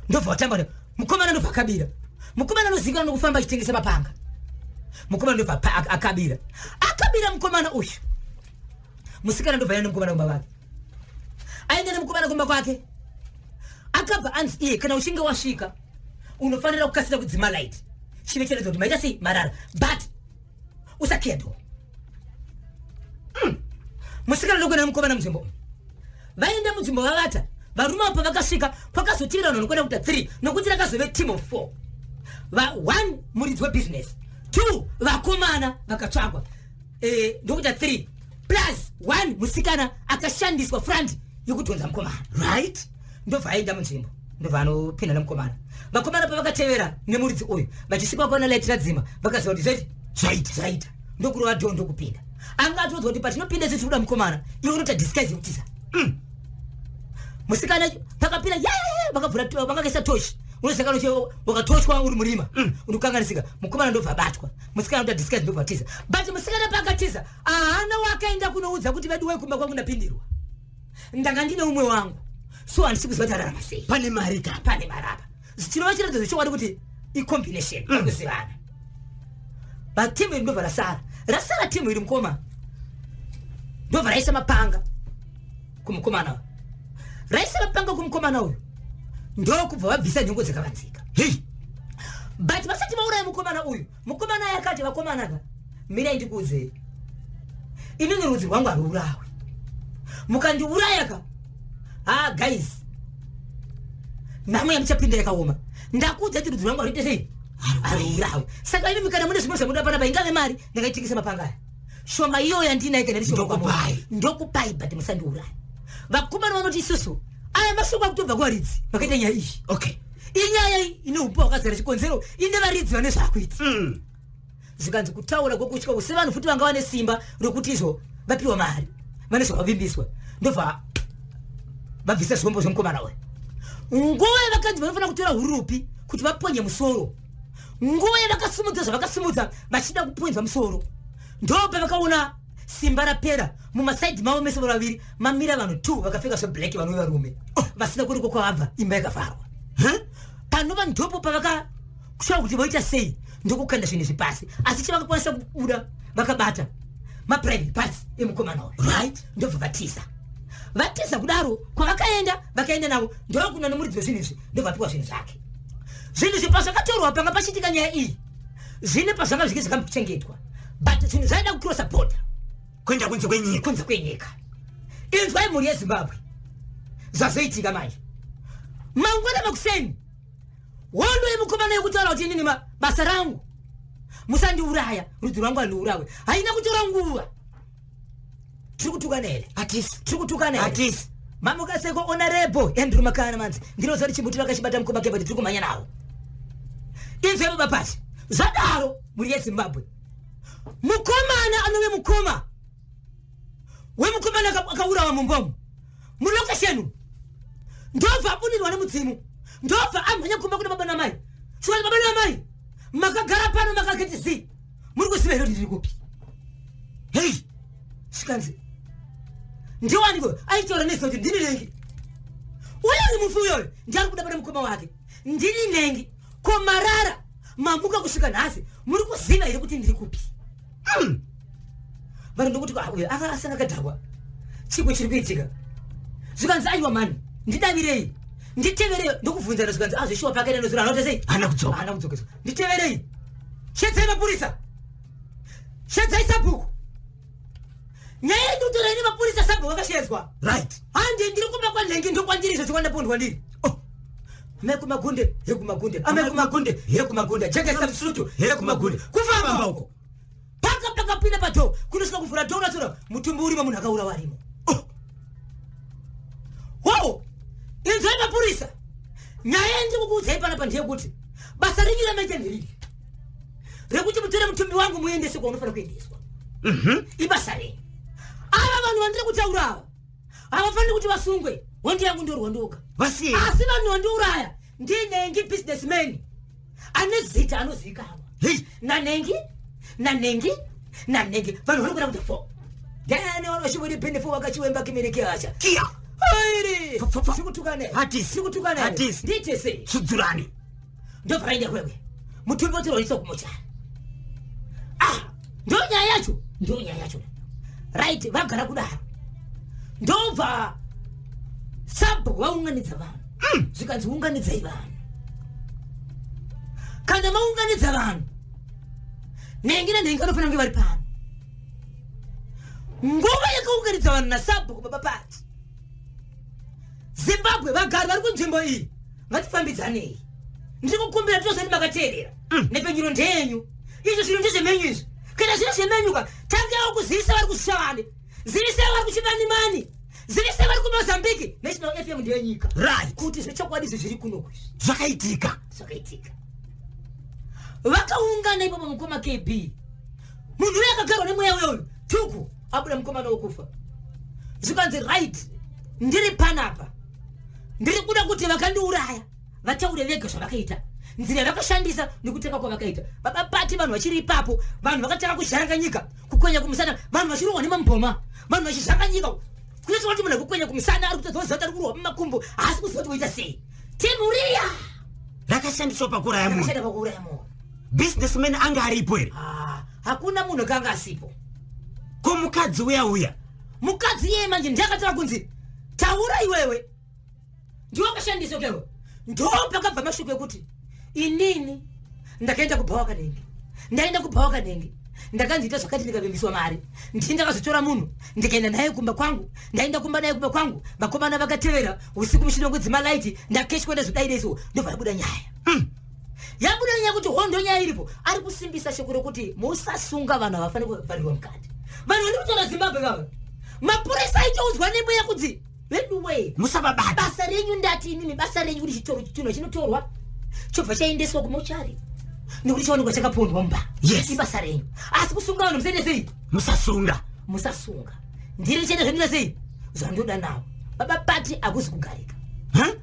Ndobva watamba mukomana, ndobva akabira. Mukomana anozivikanwa nokufamba achitengesa mapanga. Mukomana ndobva akabira, akabira mukomana uyu. Musikana ndobva aenda nemukomana kumba kwake. Aenda nemukomana kumba kwake, akabva anzi iye, kana uchinge wasvika unofanira kukasira kudzima light, chive chiratidza kuti maita sei marara, but usakiya door. Musikana ndokuenda nemukomana munzvimbo. Vaenda munzvimbo, vavata. Varume avo pavakasvika, kwakazotivira vanhu vanokwana kuita 3, nokuti rakazove team of 4. Va 1 muridzi webusiness, 2 vakomana vakatsvagwa, ndokuita 3 plus 1 musikana akashandiswa front yekudhonza mukomana. Ndobva aenda munzvimbo, ndobva anopinda nemukomana. Vakomana pavakatevera nemuridzi uyu, vachisvika vakaona light radzima, vakaziva kuti zvaita. Zvaita. Zvaita. Ndokurova door, ndokupinda. Anga atodzwa kuti patinopinda isu tikuda mukomana, iwe unoita disguise yekutiza. Musikana pakapinda ya vakavhura, vakakaisa tochi. Unosaka wakatochwa uri murima, unokanganisika. Mukomana ndobva abatwa, musikana unoita disguise, ndobva atiza. But musikana paakatiza, haana wakaenda kunoudza kuti vedu wekumba kwangu ndapindirwa, ndanga ndine umwe wangu, so handisi kuziva kuti ararama sei. Pane mari ka. Pane marapa, chinova chiratidzo chokwadi kuti icombination, vakuzivana. But team iri ndobva rasara, rasara team iri. Mukoma ndobva raisa mapanga kumukomana uyu, raisa mapanga kumukomana uyu, ndokubva vabvisa nhengo dzakavanzika. Hei. But vasati vauraya mukomana uyu, mukomana uyu akati, "Vakomana ka, mirai ndikuudzei, inini rudzi rwangu haruurawi. Mukandiuraya ka, ha guys, nhamo yamuchapinda yakaoma. Ndakuudza kuti rudzi rwangu haruite sei? Haruurawi. Saka imi kana mune zvimwe zvamuda panapa, ingave mari, ndingaitengesa mapanga aya. Shoma iyoyo yandinayo kana iri shoma kwamuri, Ndokupai. ndokupai, but musandiuraya." Vakomana vanoti, "Isusu aya mashoko akutobva kuvaridzi vakaita nyaya iyi. Inyaya iyi ine upo hwakazara chikonzero, ine varidzi vane zvaakuita." Zvikanzi kutaura kwokutya uku, sevanhu futi vanga vane simba rokuti izvo vapiwa mari, vane zvavavimbiswa, ndobva vabvisa zvombo zvemukomana uyu. Nguva yavakanzi vanofanira kutora hurupi kuti vaponye musoro, nguva yavakasimudza zvavakasimudza vachida kuponzwa musoro, ndo pavakaona simba rapera. Mumasaidhi mavo mese vari vaviri mamira vanhu two vakapfeka zveblack, vanhu vevarume vasina kuriko kwavabva, imba yakavharwa. Panova ndopo pavakashawa kuti voita sei, ndokukanda zvinhu izvi pasi. Asi chavakakwanisa kubuda vakabata maprivate parts emukomana uyu. Ndobva vatiza. Vatiza kudaro, kwavakaenda vakaenda navo, ndokuna nemuridzi wezvinhu izvi, ndobva apiwa zvinhu zvake. Zvinhu izvi pazvakatorwa, panga pachiitika nyaya iyi, zvine pazvanga zvinge zvakambochengetwa, but zvinhu zvaida kucrossa border. Kuenda kunze kwenyika. Kunze kwenyika. Inzwai, mhuri yeZimbabwe, zvazoitika manje mangwana makuseni, hondo yemukomana yekutaura kuti inini basa rangu musandiuraya, rudzi rwangu handiurawe, haina kutora nguva. Tiri kutukana here? Hatisi. Tiri kutukana here? Hatisi. Mamukaseko, Honorable Andrew Makana manzi, ndinoziva kuti chimuti vakachibata mukoma Kebati, tiri kumhanya nawo. Inzwai, baba Pati, zvadaro, mhuri yeZimbabwe, mukomana anove mukoma wemukomana akaurawa mumbomu mulocation, ndobva abundirwa nemudzimu, ndobva amhanya kumba kuna baba namai. Svikati, "Baba namai, makagara pano makaketi zi, muri kuziva here kuti ndiri kupi?" Hei. Svikanzi, "Ndiwaniko?" Aitaura nezita kuti, "Ndini nengi uyoyu." Mufi uyoyo ndiari kuda pane mukoma wake, "Ndini nengi. Ko marara mamuka kusvika nhasi, muri kuziva here kuti ndiri kupi?" Vanhu ndokuti, "Ah, uyo aka asanga akadhakwa, chiko chiri kuitika?" Zvikanzi, "Aiwa mani, ndidavirei, nditeverei." Ndokubvunzana, zvikanzi, "Azvishuwa pakaenda nozuro anoita sei?" Haana kudzoka. Haana kudzokeswa. "Nditeverei, shedzai mapurisa, shedzai sabhuku, nyaya yendikutorai nemapurisa." Sabhuku akashedzwa. "Handi ndiri kumba kwanhengi, ndokwandiri izvo chikwandapondwa ndiri." Oh. Amai kumagunde, hekumagunde, amai kumagunde, hekumagunde, jekesa musutu, hekumagunde, kufamba Famba uko. Paka pakapinda padoor, kunosvika kuvhura door, unatora mutumbi urimo, munhu akaurawa arimo. Oh. Wo inzwai mapurisa, nyaya yandiri kukuudzai panapa ndeyekuti basa renyu ramaita nderiri rekuti mutore mutumbi wangu muendese kwaunofanira kuendeswa. Ibasa renyu. Ava vanhu vandiri kutaura ava havafaniri kuti vasungwe, hondo yangu ndorwa ndoga. Vasiye. Asi vanhu vandiuraya ndinengi, businessman ane zita anozivikanwa. Hei. Nanengi, nanengi, nanengi, vanhu vari kuda kuti fo ndani vanoshivuri pindi fo vakachiwemba kimiriki acha. Kiya. Airi. Fa, fa, fa. Tikutukane. Hatisi. Tikutukane. Hatisi. Ndiite sei? Sudzurani. Ndobva raenda kwekwe, mutumbi wotorwaisa kumochari. Ah, ndo nyaya yacho, ndo nyaya yacho. Right, vagara kudaro, ndobva sabhuku vaunganidza vanhu. Zvikanzi, "Unganidzai vanhu. Kana maunganidza vanhu, nhengi nenhengi vanofanira kunge vari pano." Nguva yakaunganidza vanhu nasabhuku, baba Pati, Zimbabwe, vagari vari kunzvimbo iyi, ngatifambidzanei. Ndiri kukumbira tozoti makateerera. Nhepfenyuro ndeyenyu, izvo zvinhu ndezvemenyu izvi. Kana zviri zvemenyuka, tangewo kuzivisa vari kuZvishavane, zivisai vari kuChimanimani. Zivisai vari kuMozambique, National FM ndeyenyika, kuti zvechokwadi izvi zviri kuno izvi Zvakaitika. Zvakaitika. Vakaungana ipapo, mukoma KB. Munhu uyo akagarwa nemweya uyoyu tuku abuda, mukomana wokufa. Zvikanzi, "Right, ndiri panapa, ndiri kuda kuti vakandiuraya vataure vega zvavakaita, nzira yavakashandisa nekutanga kwavakaita." Baba Pati, vanhu vachiri ipapo, vanhu vakatanga kuzharanga nyika, kukwenya kumusana, vanhu vachirohwa nemamboma, vanhu vachizhanga nyika. Kunotaura kuti munhu akukwenya kumusana ari kutadza kuziva kuti ari kurohwa mumakumbo, haasi kuziva kuti woita sei. Temuriya Rakashandiswa pakuuraya munhu. Rakashanda pakuuraya munhu. Businessman anga aripo here? Ah, hakuna munhu kanga asipo. Ko mukadzi uya uya? Mukadzi iyeye manje ndiakataura kunzi, "Taura iwewe, ndiwe wakashandiswa kewe." Ndo pakabva mashoko ekuti, "Inini ndakaenda kubhawa kanenge, ndaenda kubhawa kanenge, ndakanziita zvakati, ndikavimbiswa mari. Ndii ndakazotora munhu ndikaenda naye kumba kwangu. Ndaenda kumba naye kumba kwangu, vakomana vakatevera usiku muchinongodzima light, ndakeshwa, ndazvodaideso." Ndobva yabuda nyaya. Yabuda nyaya kuti hondo nyaya iripo. Ari kusimbisa shoko rekuti musasunga vanhu, havafaniri kuvharirwa mukati. Vanhu vari kutaura Zimbabwe vava mapurisa aitoudzwa nemweya kunzi, "Veduwe, Musavabata." basa renyu, ndati imimi, basa renyu kuti chitoro chinhu chinotorwa chobva chaendeswa kumochari nekuti chaonekwa chakapondwa mumba. Ibasa renyu, asi kusunga vanhu musaite sei? Musasunga. Musasunga. Ndiri chaita zvandinoda sei, zvandoda nawo." Baba Pati, hakuzi kugarika. Huh?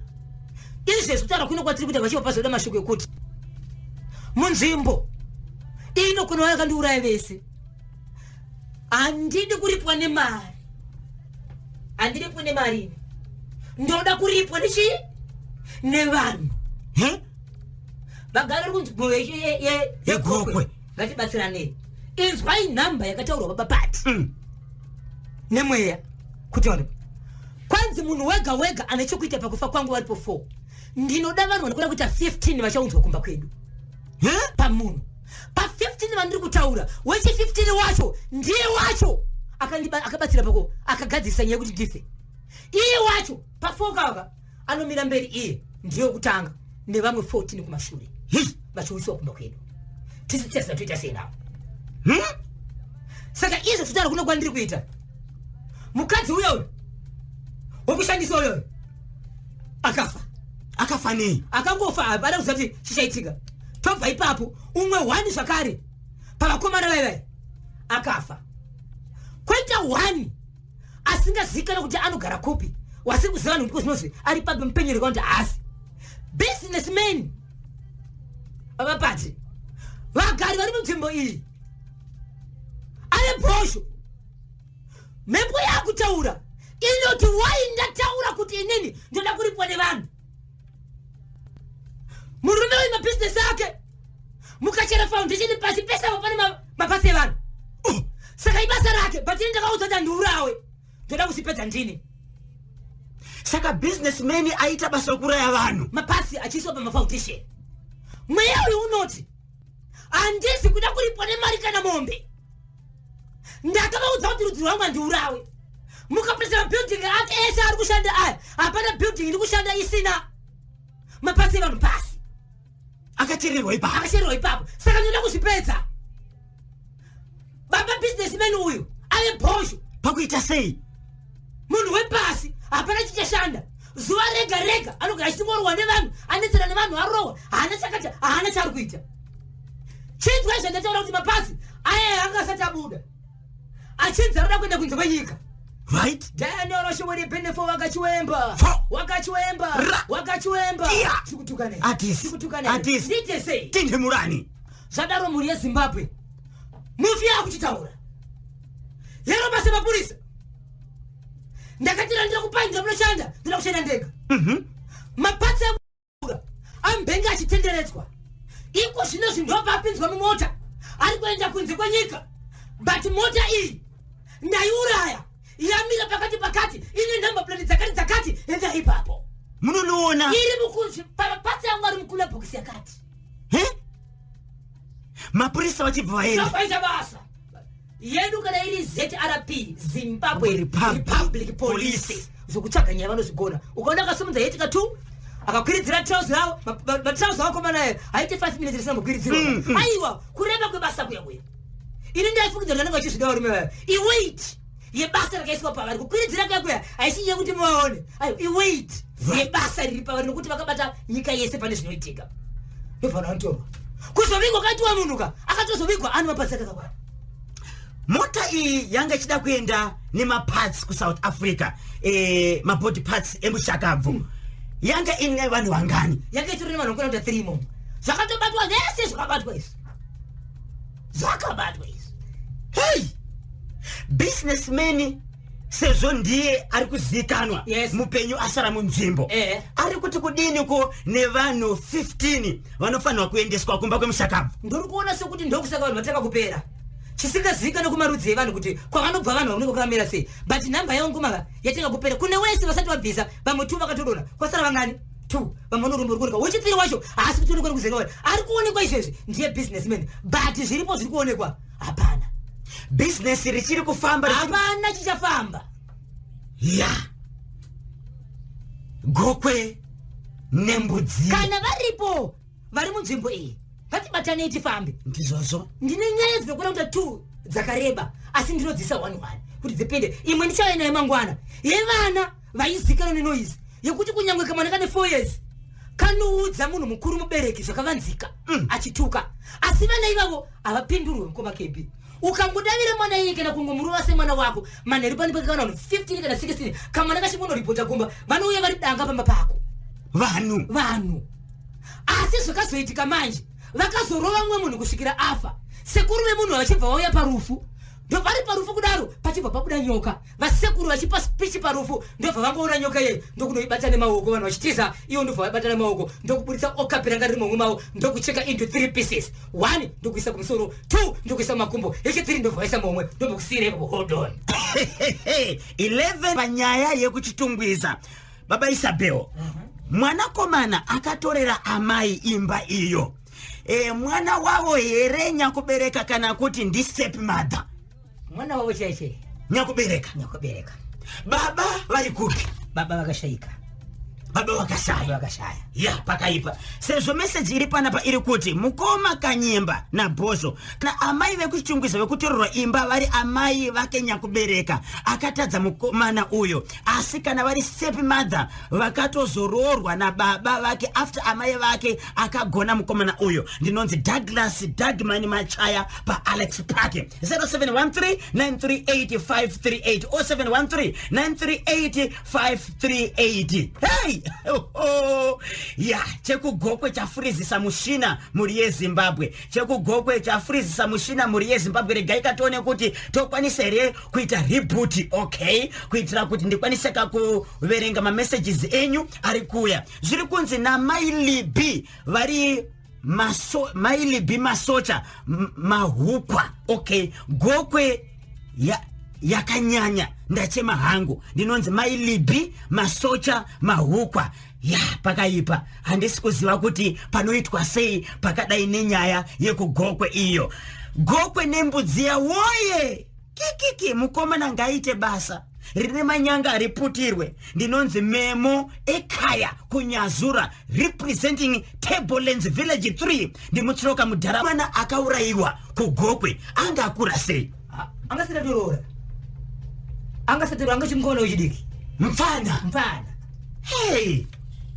Izvezvi kutaura kuno kwatiri kuita, vachibva pazoda mashoko ekuti munzvimbo ino kuno vakandiuraya vese, handidi kuripwa nemari, handiripwi nemari ini, ndoda kuripwa nechii? Nevanhu. He? Vagari vari kunzvimbo YeGokwe. Ngatibatsiranei. Inzwai nhamba yakataurwa, baba Pati, nemweya kuti vanhu, kwanzi munhu wega wega ane chokuita pakufa kwangu varipo 4, ndinoda vanhu vanokuda kuita 15 vachaunzwa kumba kwedu. He? Pamunhu pa15 vandiri kutaura, wechi15 wacho ndiye wacho akabatsira pako, akagadzirisa nyaya yekuti ndife. Iye wacho pa4 kaka anomira mberi, iye ndiye wekutanga, nevamwe 14 kumashure, vachiuyiswa kumba kwedu. Tisi tichaziva toita sei navo. Saka izvo kutaura kuno kwandiri kuita, mukadzi uyo uyu wokushandisa uyoyo akafa. Akafa nei? Akangofa, hapana kuziva kuti chichaitika. Tobva ipapo, umwe hwani zvakare pavakomana vaivai akafa. Kwoita hwani asingazivikanwa kuti anogara kupi, wasiri kuziva vanhu kuti zvinozvi ari papi, mupenyereka kuti haasi businessman. Vavapati, vagari vari munzvimbo iyi ave bhosho. Mhepo yaakutaura inoti, "Wai ndataura kuti inini ndoda kuripwa nevanhu?" Murume uyu mabhizinesi ake, mukachera foundation pasi pese apo pane mapasi evanhu. Oh. Saka ibasa rake, but ini ndakaudza kuti handiurawe, ndoda kuzvipedza ndini. Saka businessman aita basa rokuraya vanhu. Mapasi achiiswa pamafoundation. Mweya uyu unoti, "Handisi kuda kuripwa nemari kana mombe. Ndakavaudza kuti rudzi rwangu handiurawe." Mukapesa mabuilding ake ese ari kushanda aya, hapana building iri kushanda isina mapasi evanhu pasi. Akachererwa ipapo. Akachererwa ipapo. Saka ndinoda kuzvipedza. Baba businessman uyu ave bhosho. Pakuita sei? Munhu wepasi hapana chichashanda. Zuva rega rega anogara achingorwa nevanhu, anetsana nevanhu, arohwa, haana chakati, haana chaari kuita. Chinzwa zvandataura kuti mapasi aya anga asati abuda, achinzi anoda kuenda kunze kwenyika. Daniel Showeri Benefo wakachiwemba. Fo. Wakachiwemba. Ra. Wakachiwemba. Iya. Tikutukane. Atisi. Tikutukane. Atisi. Ndiite sei? Tindimurani. Zvadaro, mhuri yeZimbabwe, mufi akuchitaura yero basa mapurisa. Ndakatira ndira kupaindira munoshanda, ndinoda kushanda ndega. Mapatsi akura ambenge achitenderedzwa iko zvino zvinhu, apinzwa mumota, ari kuenda kunze kwenyika, but mota iyi ndaiuraya, yamira pakati pakati, ine number plate dzakati dzakati, enda ipapo. Munonoona. Iri mukunzi pamapatsi angu ari mukula bhokisi yakati. He? Mapurisa vachibva vaenda. Zvaita basa yedu kana iri ZRP, Zimbabwe Republic Republic Police. Police. Zvokutsvaga nyaya vanozvigona. Ukaona akasimudza yetika t akakwiridzira trouser ravo, matrauser akomana haite 5 minutes risina kumbokwiridzirwa. Aiwa, kureva kwebasa kuya kuya, ini ndaifungidzira kuti anenge achizvida varume vaya. Iwait. Yebasa rakaiswa pavari. Kukwiridzira kuya kuya haisi nyaya yekuti muvaone. Ayo iweight yebasa riri pavari, nokuti vakabata nyika yese pane zvinoitika. Ndobva vanotorwa. Kuzovigwa kaitiwa munhu ka, akatozovigwa ane maparts akakakwana. Mota iyi yanga ichida kuenda nemaparts kuSouth Africa, mabody parts emushakabvu. Yanga ine vanhu vangani? Yanga itori nevanhu vakwana kuita 3 momo. Zvakatobatwa zvese, zvakabatwa izvi, zvakabatwa izvi. Hei, businessman, sezvo ndiye ari kuzivikanwa, mupenyu asara munzvimbo, ari kuti kudiniko nevanhu 15 vanofanirwa kuendeswa kumba kwemushakabvu? Ndori kuona sekuti ndokusaka vanhu vatanga kupera. Chisingazivikanwe kumarudzi evanhu kuti kwavanobva vanhu vanenge kwakamira sei, but nhamba yavo ngomaka yatanga kupera. Kune wese vasati vabvisa, vamwe two vakatodona, kwasara vangani? Two. Vamwe vanorumba uri kuonekwa. Wechipiri wacho haasi kutoonekwa nekuzenga vanhu. Ari kuonekwa izvezvi ndiye businessman, but zviripo zviri kuonekwa hapana. Bhizinesi richiri kufamba? Hapana chichafamba. Ya, Gokwe nembudzi. Kana varipo vari munzvimbo iyi, ngatibatanei tifambe. Ndizvozvo. Ndine nyaya dzinokwana kuita two dzakareba, asi ndinodzisa one one kuti dzipinde. Imwe ndichauya nayo mangwana, yevana vaizikanwa nenoise, yekuti kunyange kamwana kane 4 years kanoudza munhu mukuru mubereki zvakavanzika achituka, asi vana ivavo havapindurwe. Mukoma KB, ukangodavira mwana iye kana kungomurova semwana wako manheru, pane pake kana vanhu 15 kana 16, kamwana kachingonoripota kumba, vanouya vari danga pamba pako. Vanhu? Vanhu. Asi zvakazoitika manje, vakazorova mumwe munhu kusvikira afa. Sekuru vemunhu vachibva vauya parufu. Ndovari parufu kudaro, pachibva pabuda nyoka. Vasekuru vachipa speech parufu, ndobva vangoona nyoka iyeyo, ndokunoibata nemaoko. Vanhu vachitiza, ivo ndobva vaibata nemaoko, ndokuburitsa okapi ranga riri momwe mavo, ndokucheka into three pieces. One ndokuisa kumusoro, two ndokuisa mumakumbo, yechi3 ndobva vaisa momwe, ndobva kusiyira ipapo. Hold on. 11 panyaya yekuChitungwiza, baba Isabel, mwanakomana akatorera amai imba iyo, mwana wavo here nyakubereka, kana kuti ndistepmother? Mwana wavo chaichai. Nyakubereka? Nyakubereka. Baba vari kupi? Baba vakashayika. Baba vakashaya? Baba vakashaya. Ya, pakaipa, sezvo meseji iri panapa iri kuti, mukoma Kanyemba naBhozho, kana amai vekuChitungwiza vekutorerwa imba vari amai vake nyakubereka, akatadza mukomana uyo. Asi kana vari stepmother vakatozoroorwa nababa vake after amai vake, akagona mukomana uyo. Ndinonzi Douglas Dagman Machaya paAlex Park, 0713 938 538, 0713 938 538. Hei, ya, chekuGokwe chafurizisa mushina mhuri yeZimbabwe. Chekugokwe chafurizisa mushina mhuri yeZimbabwe. Regai katione kuti tokwanisa here kuita reboot, okay, kuitira kuti ndikwanise kakuverenga mamessages enyu ari kuuya. Zviri kunzi namailibi vari mailibi masocha mahukwa. Okay, Gokwe yakanyanya, ndachema hangu. Ndinonzi Mailibi Masocha Mahukwa. Ya, pakaipa. Handisi kuziva kuti panoitwa sei pakadai nenyaya yekuGokwe iyo. Gokwe nembudzi yawoye, kikiki. Mukomana ngaite basa rine manyanga ariputirwe. Ndinonzi Memo Ekaya kuNyazura, representing Tablelands Village 3. Ndimutsiroka mudhara. Mwana akaurayiwa kuGokwe anga akura sei? Angasati atoroora, angasati anga chimukomana wechidiki. Mupfana? Mupfana. Hei,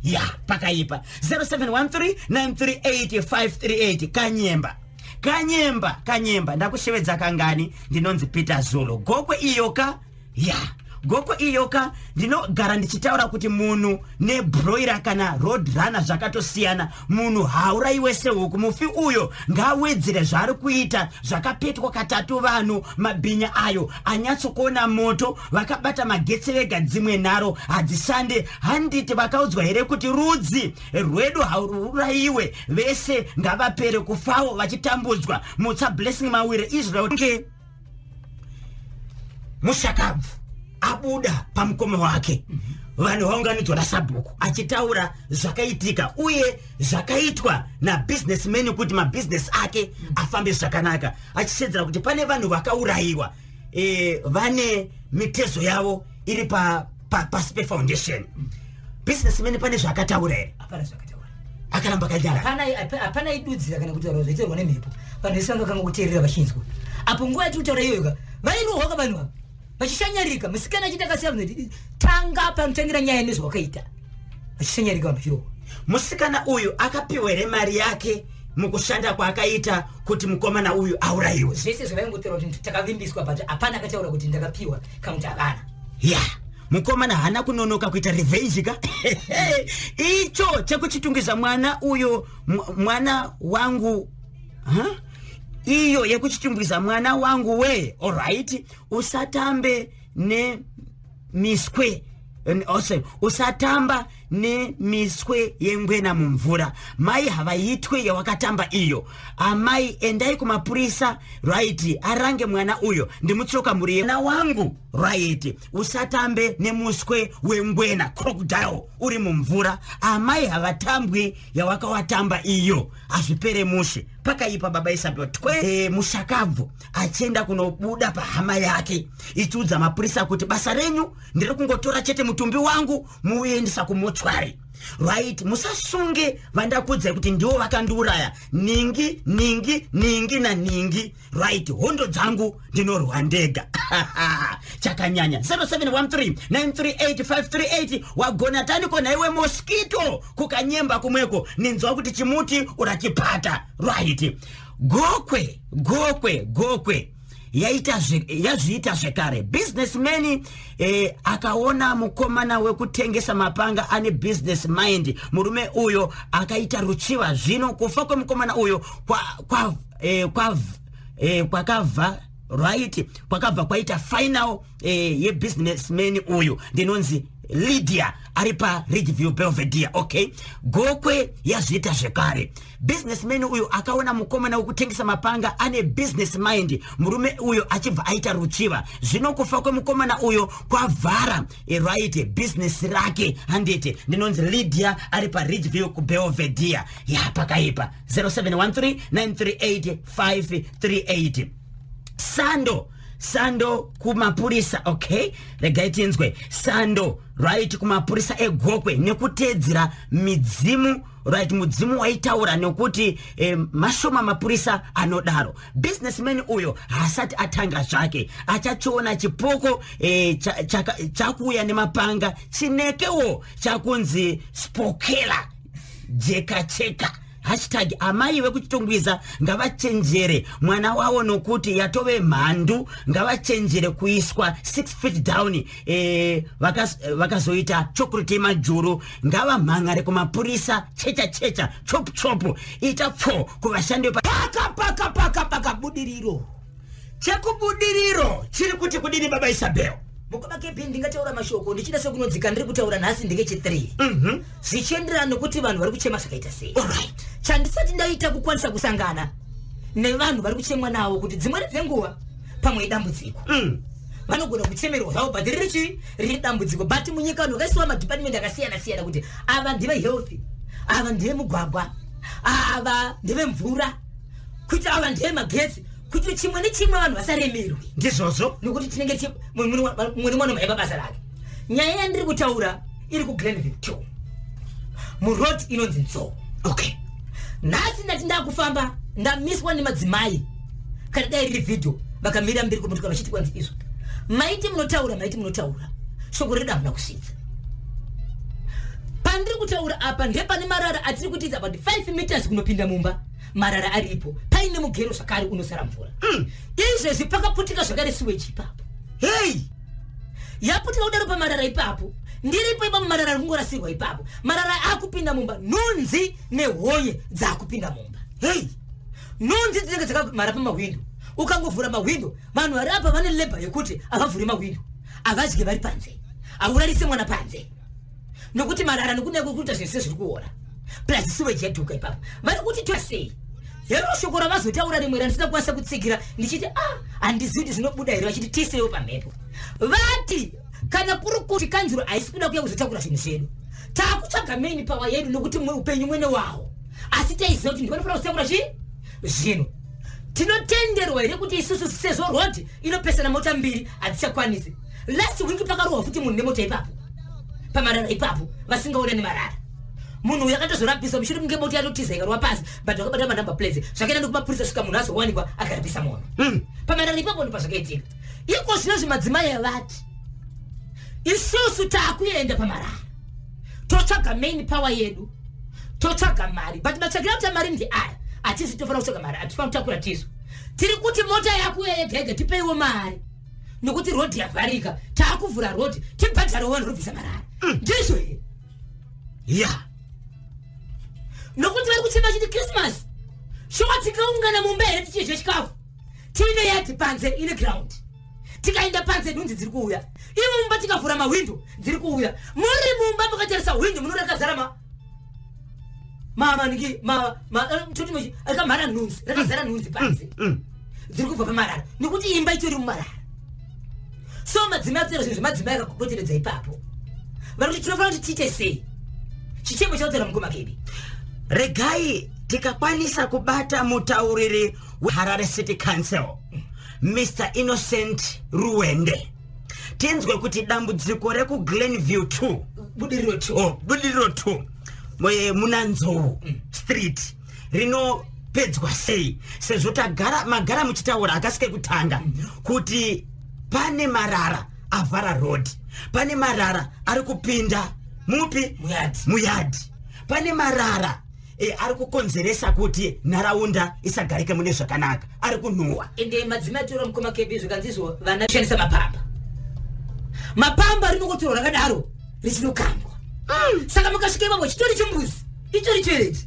ya, pakaipa. 0713 938 538. Kanyemba, Kanyemba, Kanyemba, ndakushevedza kangani? Ndinonzi Peter Zulu. Gokwe iyoka, ya, Gokwe iyoka. Ndinogara ndichitaura kuti munhu nebroiler kana road runner zvakatosiyana. Munhu haurayiwe sehuku. Mufi uyo ngaawedzere zvaari kuita zvakapetwa katatu. Vanhu mabhinya ayo anyatsokuona moto, vakabata magetsi vega. Dzimwe nharo hadzishande. Handiti vakaudzwa here kuti rudzi rwedu haururayiwe? Vese ngavapere kufawo vachitambudzwa. Mutsa Blessing Mawire, Israel. Nge mushakabvu abuda pamukoma wake, vanhu vaunganidzwa nasabhuku achitaura zvakaitika uye zvakaitwa nabusinessman kuti mabhizinesi ake afambe zvakanaka, achishedzera kuti pane vanhu vakaurayiwa, vane mitezo yavo iri pasi pefoundation. Businessman pane zvaakataura here? Hapana zvakataura. Akaramba akanyarara. Hapana idudzira kana kutaura zvaitaurwa nemhepo. Vanhu vese vanga kanga kuteerera vachinzwa. Apo nguva yatiri kutaura iyoyo ka, vairohwa ka vanhu ava. Vachishanyarika, musikana achiita akasiya vanhu, tanga panotangira nyaya nezvawakaita, vachishanyarika vanhu vachirohwa. Musikana uyu akapiwa here mari yake mukushanda kwaakaita kuti mukomana uyu aurayiwe? Zvese zvavaingotaura kuti takavimbiswa, but hapana akataura kuti ndakapiwa kana kuti havana. Ya, mukomana haana kunonoka kuita revenge ka. Icho chekuchitungiza mwana uyo, mwana wangu, huh? Iyo yekuchitungiza mwana wangu we. Alright, usatambe nemiswe, oh, usatamba nemiswe yengwena mumvura. Mai havaitwe yawakatamba iyo. Amai, endai kumapurisa, right, arange mwana uyo. Ndimutsoka mhuri yemwana wangu, right. Usatambe nemuswe wengwena, crocodile, uri mumvura. Amai havatambwi yawakawatamba iyo, hazvipere mushe. Pakaipa, baba Isabel. Twe mushakabvu achienda kunobuda pahama yake ichiudza mapurisa kuti basa renyu ndiri kungotora chete mutumbi wangu muuendesa kumochwari, right. Musasunge vandakudzai kuti ndivo vakandiuraya, ningi ningi ningi naningi, right. Hondo dzangu ndinorwa ndega. Chakanyanya. 0713 938 538. Wagona taniko naiwe mosquito kukanyemba kumweko, ninzwa kuti chimuti urachipata, right. Gokwe, Gokwe, Gokwe yaita yazviita zvekare. Businessman akaona mukomana wekutengesa mapanga ane business mind. Murume uyo akaita ruchiva. Zvino kufa kwemukomana uyo kwakabva right, kwakabva kwaita final yebusinessman uyu. Ndinonzi Lydia, ari paRidgeview Belvedere. Okay, Gokwe yazviita zvekare. Businessman uyu akaona mukomana wekutengesa mapanga ane business mind. Murume uyo achibva aita ruchiva. Zvino kufa kwemukomana uyo kwavhara right, business rake, handiti? Ndinonzi Lydia, ari paRidgeview kuBelvedere. Ya, pakaipa. 0713 938 538. Sando, sando kumapurisa. Okay, regai tinzwe. Sando, right, kumapurisa eGokwe nekuteedzera midzimu, right. Mudzimu waitaura nekuti mashoma mapurisa anodaro. Businessman uyo haasati atanga zvake, achachiona chipoko chakuuya nemapanga, chinekewo chakunzi spokela jeka cheka. Hashtag amai vekuchitungwiza ngavachenjere mwana wavo nokuti yatove mhandu. Ngavachenjere kuiswa 6 feet down. Vakazoita chokuriti majuru, ngavamhangare kumapurisa. Checha checha, chop chop, ita pfo kuvashandi. Paka paka paka paka budiriro. Chekubudiriro chiri kuti kudini, baba Isabel? Mukoma Kepi, ndingataura mashoko ndichida sekunodzika. Ndiri kutaura nhasi ndingechi3, zvichienderana nokuti vanhu vari kuchema zvakaita sei. Chandisati ndaita kukwanisa kusangana nevanhu vari kuchemwa navo, kuti dzimweni dzenguva pamwe idambudziko. Vanogona kuchemerwa zvavo, but riri chii? Riri dambudziko. But munyika vanhu vakaisiwa madhipatimendi akasiyana siyana kuti ava ndeve health, ava ndeve mugwagwa, ava ndevemvura, kuti ava ndeve magetsi, kuti chimwe nechimwe vanhu vasaremerwe. Ndizvozvo. Nokuti tinenge mumwe nemumwe anomhaipa basa rake. Nyaya yandiri kutaura iri kuGlenview 2, muroad inonzi Nzou. Nhasi ndati ndakufamba, ndamiswa nemadzimai. Kana dai riri vhidhio, vakamira mberi kwemotoka vachiti kwanzi izvo maiti munotaura, maiti munotaura, shoko redu hamuna kusvitsa. Pandiri kutaura apa ndepane marara atiri kutiidza about 5 meters kunopinda mumba. Marara aripo, paine mugero zvakare unosara mvura. Izvezvi pakaputika zvakare sewage ipapo. Hei. Yaputika kudaro pamarara ipapo, ndiripo ipapo, marara ari kungorasirwa ipapo. Marara akupinda mumba, nhunzi nehonye dzaakupinda mumba. Hei. Nhunzi dzinenge dzakamhara pamahwindo. Ukangovhura mahwindo, vanhu vari apa vane label yekuti havavhuri mahwindo, havadye vari panze, haurarise mwana panze nokuti marara nokudai kwekuita zvinhu sezviri kuora, plus sewage yadhuka ipapo. Vari kuti twasei hero shoko ravazotaura rimwe randisina kukwanisa kutsigira, ndichiti ah, handizivi kuti zvinobuda here. Vachiti tiisewo pamhepo, vati kana kuri kuti kanzuro haisi kuda kuya kuzotakura zvinhu zvedu, taakutsvaga main power yedu, nokuti upenyu mwene wawo, asi taiziva kuti ndivanofanira kuzotakura chii zvinhu. Tinotenderwa here kuti isusu, sezvo road inopesana mota mbiri hadzichakwanisi? Last week pakarohwa futi munhu nemota ipapo pamarara ipapo, vasingaona nemarara. Munhu uyu akatozorapiswa mushure kunge mota yatotiza ikarova pasi, but vakabata manumber plates. Zvakaenda nekumapurisa, svika munhu azowanikwa akarapisa munhu. Pamarara ipapo ndo pazvakaitika. Iko zvinozvi madzimai avati isusu taakuenda pamarara, totsvaga main power yedu, totsvaga mari, but matsvakira kuita mari ndeaya. Hatisi tofanira kutsvaga mari, hatifanira kutakura tisu. Tiri kuti mota yakuuya yega yega, tipeiwo mari nokuti rodhi yavharika, taakuvhura rodhi, tibhadharewo vanhu robvisa marara. Ndizvo here? Ya. Nokuti vari kuchema chiti Christmas shuwa tikaungana mumba here tichidya chikafu tiine yadhi panze ine ground, tikaenda panze nhunzi dziri kuuya, ivo mumba tikavhura mahwindo dziri kuuya. Muri mumba makatarisa hwindo muno rakazara ma mamaniki toti rakamhara nhunzi, rakazara nhunzi panze dziri kubva pamarara, nekuti imba itori mumarara. So madzimai akutaura zvinhu zvemadzimai akakupoteredza ipapo. Vari kuti tinofanira kuti tiite sei? Chichemo chakutaura mukoma Kebi. Regai tikakwanisa kubata mutauriri weHarare City Council, Mr Innocent Ruwende, tinzwe kuti dambudziko rekuGlenview 2, Budiriro 2. Oh, Budiriro 2, muna Nzou Street rinopedzwa sei, sezvo tagara magara muchitaura akasi kekutanga kuti pane marara avhara road, pane marara ari kupinda mupi? Muyadhi. Muyadhi. Pane marara ari kukonzeresa kuti nharaunda isagarike mune zvakanaka, ari kunhuhwa. Ende madzimai atora mukoma Kebi, zvikanzizvo vana shandisa mapamba, mapamba rinongotorwa rakadaro richinokandwa. Saka mukasvika ipapo chitori chimbuzi, itori toilet.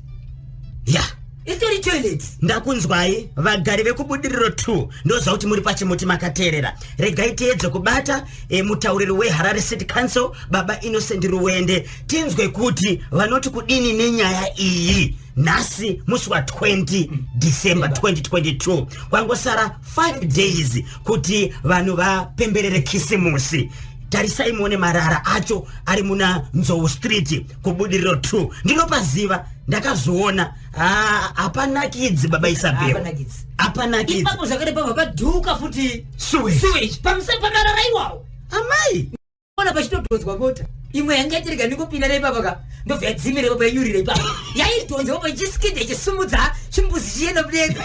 Itori toilet. Ndakunzwai vagari vekuBudiriro 2, ndoziva kuti muri pachimuti makateerera. Regai tiedze kubata mutauriri weHarare City Council, baba Innocent Ruwende, tinzwe kuti vanoti kudini nenyaya iyi nhasi musi wa20 December 2022. Kwangosara 5 days kuti vanhu vapemberere Kisimusi. Tarisai muone marara acho ari muna Nzou Street kuBudiriro 2. Ndinopaziva, ndakazviona. Ah, hapanakidzi baba Isabel. Hapanakidzi. Hapanakidzi. Ipapo zvakare pabva padhuka futi sewage. Sewage pamusoro pamarara iwawo. Amai. Ona pachitodhonzwa mota imwe yanga yatirega ningopinda neipapa ka, ndobva yadzimira ipapo, yanyurira ipapo, yaidhonza ipapo ichiskidha, ichisumudza chimbuzi chienda mudenga.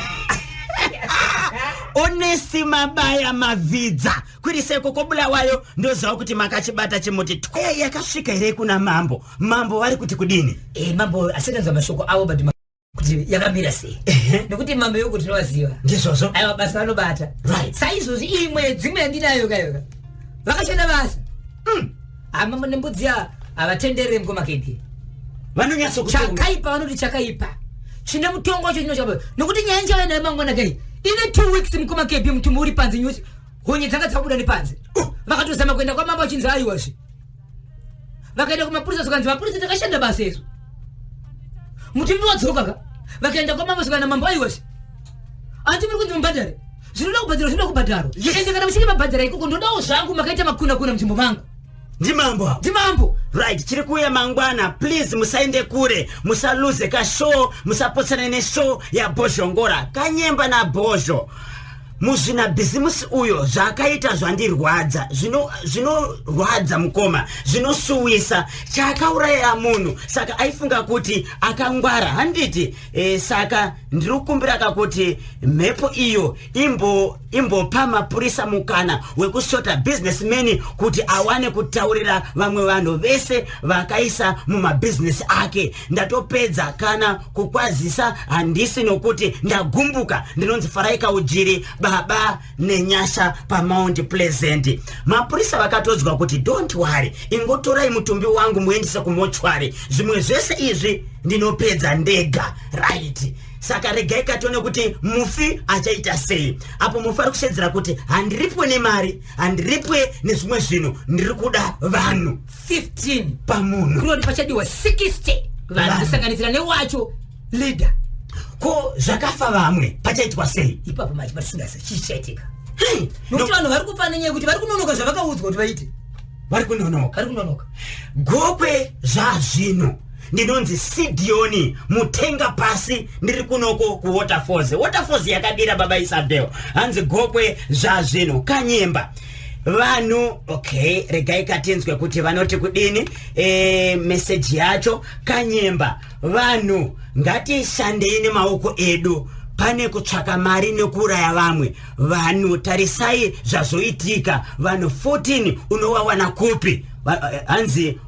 Onesi Mabaya Mavhidza kwiriseko koBulawayo, ndoziva kuti makachibata chimuti twe. Yakasvika here kuna mambo? Mambo vari kuti kudini? Mambo asakanzwa mashoko avo, but kuti yakamira sei, nekuti mambo yoko tinovaziva. Ndizvozvo. Aiwa, basa vanobata. Saizvozvi imwe dzimwe yandinayo kayoka vakashanda basa. Hamambo nembudzi havatenderere mukoma Kebi. Vanonyatsokutonga. Chakaipa vanoti chakaipa, chine mutongo wacho chino chakaipa, nokuti nyaya ndichauya nayo mangwana kai ine 2 weeks mukoma Kebi, mutumbi uri panze, nyuchi honye dzanga dzabuda nepanze. Vakatozama kuenda kwamambo achinzi aiwazve, vakaenda kumapurisa zvikanzi mapurisa takashanda basa izvo, mutumbi wadzoka ka. Vakaenda kwamambo zvikana mambo aiwazve, anti muri kunzi mubhadhare, zvinoda kubhadharwa, zvinoda kubhadharwa. Ende kana muchinge mabhadhara ikoko, ndodawo zvangu makaita makuna kuna munzvimbo mangu. Ndimambo avo. Ndimambo. Right, chiri kuuya mangwana. Please musaende kure, musaluze kashow, musapotsane neshow yaBhozhongora, Kanyemba naBhozho. Muzvinabhizimusi uyo zvaakaita zvandirwadza. Zvinorwadza mukoma, zvinosuwisa. Chaakauraya munhu, saka aifunga kuti akangwara, handiti? Saka ndiri kukumbira kakuti mhepo iyo imbopa mapurisa mukana wekusota businessman kuti awane kutaurira vamwe vanhu vese vakaisa mumabhizinesi ake. Ndatopedza kana kukwazisa handisi, nokuti ndagumbuka. Ndinonzi Farai Kaujiri, baba nenyasha paMount Pleasant. Mapurisa vakatodzwa kuti don't worry, ingotorai mutumbi wangu muendese kumochwari, zvimwe zvese izvi ndinopedza ndega. Right, saka regai katione kuti mufi achaita sei apo. Mufi ari kushedzera kuti handiripwe nemari, handiripwe nezvimwe zvinhu, ndiri kuda vanhu 15 pamunhu. Kunoti pachadiwa 60 vanhu, Vanhu. kusanganisira newacho leader. Ko zvakafa vamwe pachaitwa sei? Ipapo machi patisingazi chii chichaitika, Hey, nokuti vanhu vari kufa nenyaya yekuti vari kunonoka zvavakaudzwa kuti vaite. Vari kunonoka. Vari kunonoka. Gokwe zvazvino, ndinonzi Sidioni Mutenga pasi, ndiri kunoko kuWaterfalls. Waterfalls yakadira baba Isabel. Hanzi Gokwe zvazvino, Kanyemba vanhu. Okay, regai katinzwe kuti vanoti kudini. Meseji yacho, Kanyemba vanhu, ngatishandei nemaoko edu. Pane kutsvaka mari nekuuraya vamwe vanhu. Tarisai zvazoitika, vanhu 14 unovawana kupi? Hanzi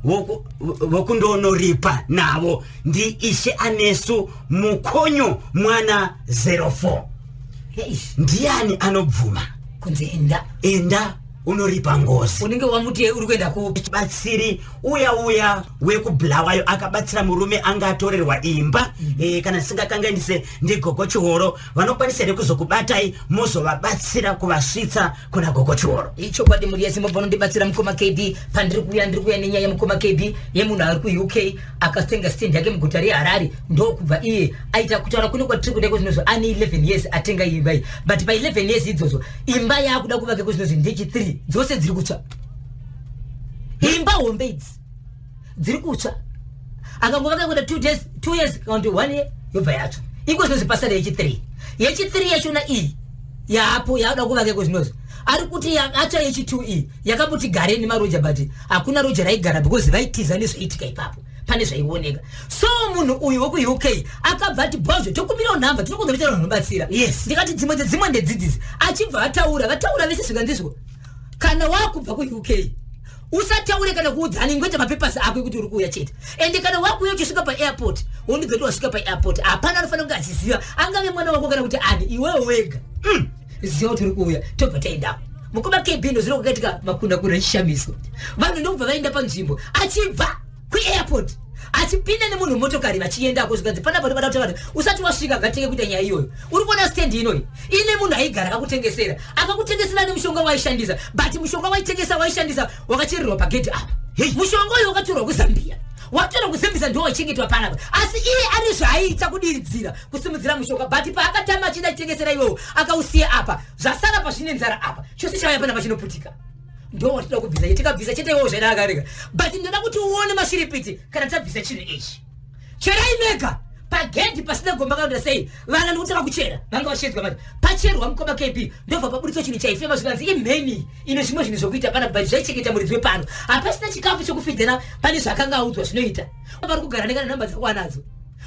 vokundonoripa navo ndi Ishe Anesu Mukonyo mwana 04. Ndiani anobvuma kunzi enda? Enda unoripa ngozi. Unenge wamuti uri kuenda kupi? Batsiri uya uya wekuBulawayo akabatsira murume anga atorerwa imba, kana ndisingakanganise ndiGogo Chihoro. Vanokwanisa here kuzokubatai, mozovabatsira kuvasvitsa kuna Gogo Chihoro? Ichokwadi, mhuri yeZimbabwe, vanondibatsira mukoma KB. Pandiri kuuya, ndiri kuuya nenyaya yemukoma KB yemunhu ari kuUK akatenga stand yake muguta reHarare, ndokubva iye aita kutaura kune kwatiri kuda kwezvinozvo ane 11 years atenga imba iyi, but pa11 years idzodzo imba yaakuda kuvaka kwezvinozvo ndechi 3, dzose dziri kutsva. Imba hombe idzi dziri kutsva. Akangovaka kuita 2 days, 2 years kana kuti 1 year, yobva yatsva. Iko zvinozvi pasara yechi 3. Yechi 3 yachona iyi yapo yaada kuvaka iko zvinozvi, ari kuti atsva yechi 2 iyi yakamboti garei nemaroja, but hakuna roja raigara because vaitiza nezvaiitika ipapo pane zvaioneka. So munhu uyu wekuUK akabva ati, "Bhozvo, tokumbirawo nhamba, tinokunza kuita vanhu vanobatsira." Ndikati dzimwe dzedzimwe ndedzidzisi, achibva ataura, vataura vese zvikandizvo, kana wakubva kuUK usataure kana kuudzani, ngoita mapepasi ako ekuti uri kuuya chete. Ende kana wakuuya uchisvika paairport, wondidza kuti wasvika paairport. Hapana anofanira kunge achiziva, angave mwana wako kana kuti ani, iwewe wega ziva kuti uri kuuya. Tobva taendapo, mukoma KB. Ndozvino kwakaitika makunda kuna chishamiso. Vanhu ndokubva vaenda panzvimbo, achibva kuairport achipinda nemunhu mumotokari, vachiendako. Zvikanzi panapa tobada kuti vanhu usati wasvika ngatenge kuita nyaya iyoyo. Uri kuona stand inoyi ine munhu aigara akakutengesera, akakutengesera nemushonga waishandisa, but mushonga waitengesa, waishandisa, wakachererwa pagedhi apa. Mushonga uyu wakatorwa kuZambia, watorwa kuZambia, ndo waichengetwa panapa. Asi iye ane zvaaiita kudiridzira kusimudzira mushonga, but paakatama achida chitengesera iwowo, akausiya apa. Zvasara pazvine nzara apa, chose chauya panapa chinoputika. Ndo watinoda kubvisa. Tikabvisa chete iwowo zvaida, but ndoda kuti uone mashiripiti kana tabvisa chinhu ichi. Cherai mega pagedhi pasina gomba kana sei. Vana ndikutanga kuchera, vanga vachedzwa manje. Pacherwa, mukoma KB, ndobva paburitswa chinhu chaifema. Zvikanzi imheni ine zvimwe zvinhu zvokuita pana, but zvaichengeta muridzi wepano. Hapasina chikafu chokufidhana, pane zvakanga audzwa zvinoita. Vari kugara nekana nhamba dzako anadzo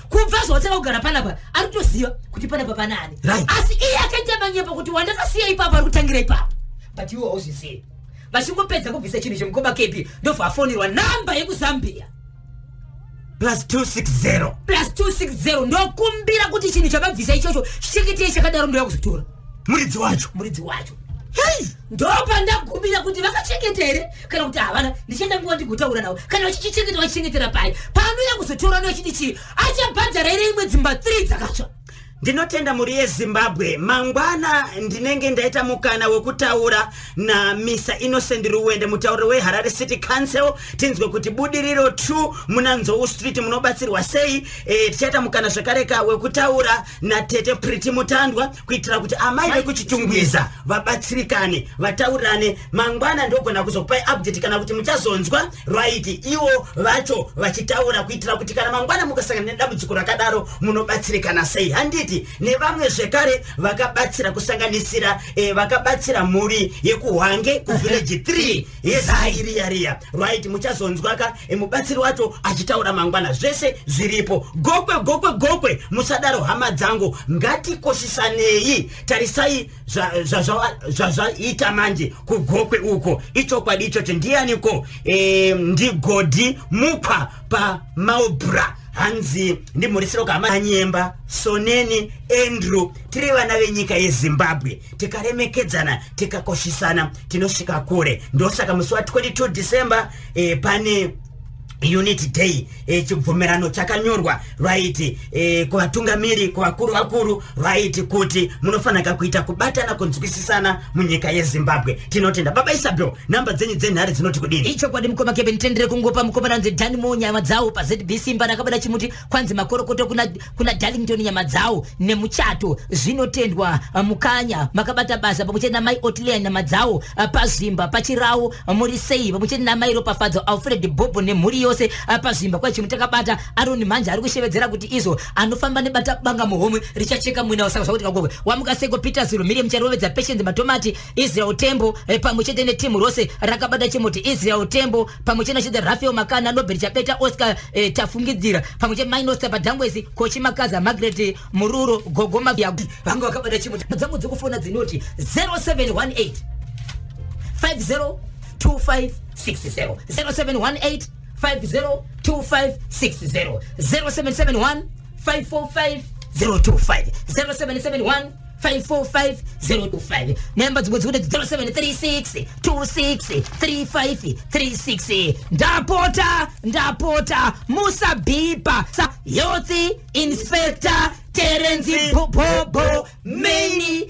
kubva zvawatanga kugara panapa, ari kutoziva kuti panapa panani. Asi iye akaita manyepo kuti wandakasiya ipapo ari kutangira ipapo, but iwe hauzvizivi. Vachingopedza kubvisa chinhu chemukoma KB, ndobva afonerwa namba yekuZambia. Plus 260. Plus 260. Ndokumbira kuti chinhu chavabvisa ichocho chichengetei chakadaro, ndoya kuzotora. Muridzi wacho. Muridzi wacho. Ndopandagumira kuti vakachengeta here kana kuti havana. Ndichaenda nguva ndigotaura navo. Kana vachichichengeta, vachichengetera pai? Paanoya kuzotora nochiti chii? Achabhadhara here imwe dzimba 3 dzakatsva? Ndinotenda mhuri yeZimbabwe. Mangwana ndinenge ndaita mukana wekutaura naMr Innocent Ruwende, mutauriri weHarare City Council, tinzwe kuti Budiriro 2 muna Nzou Street munobatsirwa sei. Tichaita mukana zvakareka wekutaura natete Priti Mutandwa kuitira kuti amai vekuChitungwiza vabatsirikane, vataurirane. Mangwana ndogona kuzokupai update kana kuti muchazonzwa right ivo vacho vachitaura, kuitira kuti kana mangwana mukasangana nedambudziko rakadaro munobatsirikana sei, handiti? Nevamwe zvekare vakabatsira, kusanganisira vakabatsira mhuri yekuHwange kuvillage 3 yeZairiya, right? Muchazonzwaka mubatsiri wacho achitaura mangwana. Zvese zviripo. Gokwe, Gokwe, Gokwe, musadaro hama dzangu, ngatikoshisanei. Tarisai zvazvaita manje kuGokwe uko. Ichokwadi ichocho. Ndianiko? Ndigodhi Mukwa paMaubra. Hanzi ndimhurisiro kama Anyemba Soneni Andrew. Tiri vana venyika yeZimbabwe, tikaremekedzana, tikakoshisana, tinosvika kure. Ndosaka musi wa22 December pane Unity Day, chibvumirano chakanyorwa, right, kuvatungamiri, kuvakuru vakuru, right, kuti munofanira kuita kubatana, kunzwisisana munyika yeZimbabwe. Tinotenda. Baba Isabel, namba dzenyu dzenhare dzinoti kudini? Ichokwadi, mukoma Kevin. Tendere kungopa mukoma ranzi Danimo nyama dzawo paZBC mbana akabada chimuti. Kwanzi makorokoto kuna Darlington nyama dzawo nemuchato. Zvinotendwa. Mukanya makabata basa pamwe chete namai Otilia nyama dzawo, pazvimba pachirawo muri sei, pamwe chete namai Ropafadzo Alfred Bobo nemhuri yose. yose pazvimba kwachimu takabata Aroni mhanje ari kushevedzera kuti izvo anofamba nebata banga muhomwe richacheka mwina. Saka zvakuti kagogwe wamuka seko Peter Zulu, Miriam Charovedza, Patience Matomati, Israel Tembo, pamwe chete netimu rose rakabata chimuti. Israel Tembo pamwe chete nachete Rafael Makana, Nobert Chapeta, Oscar Tafungidzira, pamwe chete Minosta Padangwesi, Kochi Makaza, Margaret Mururo, Gogo Mavya vanga vakabata chimuti. Dzangu dzekufona dzinoti 0718 502560, 0718 502560, 0771 545 025, 0771 545 025. Namba dzimwe dzikuti 0736 26 35 36. Ndapota, ndapota, musabhipa. Health Inspector Terence Bobo Many.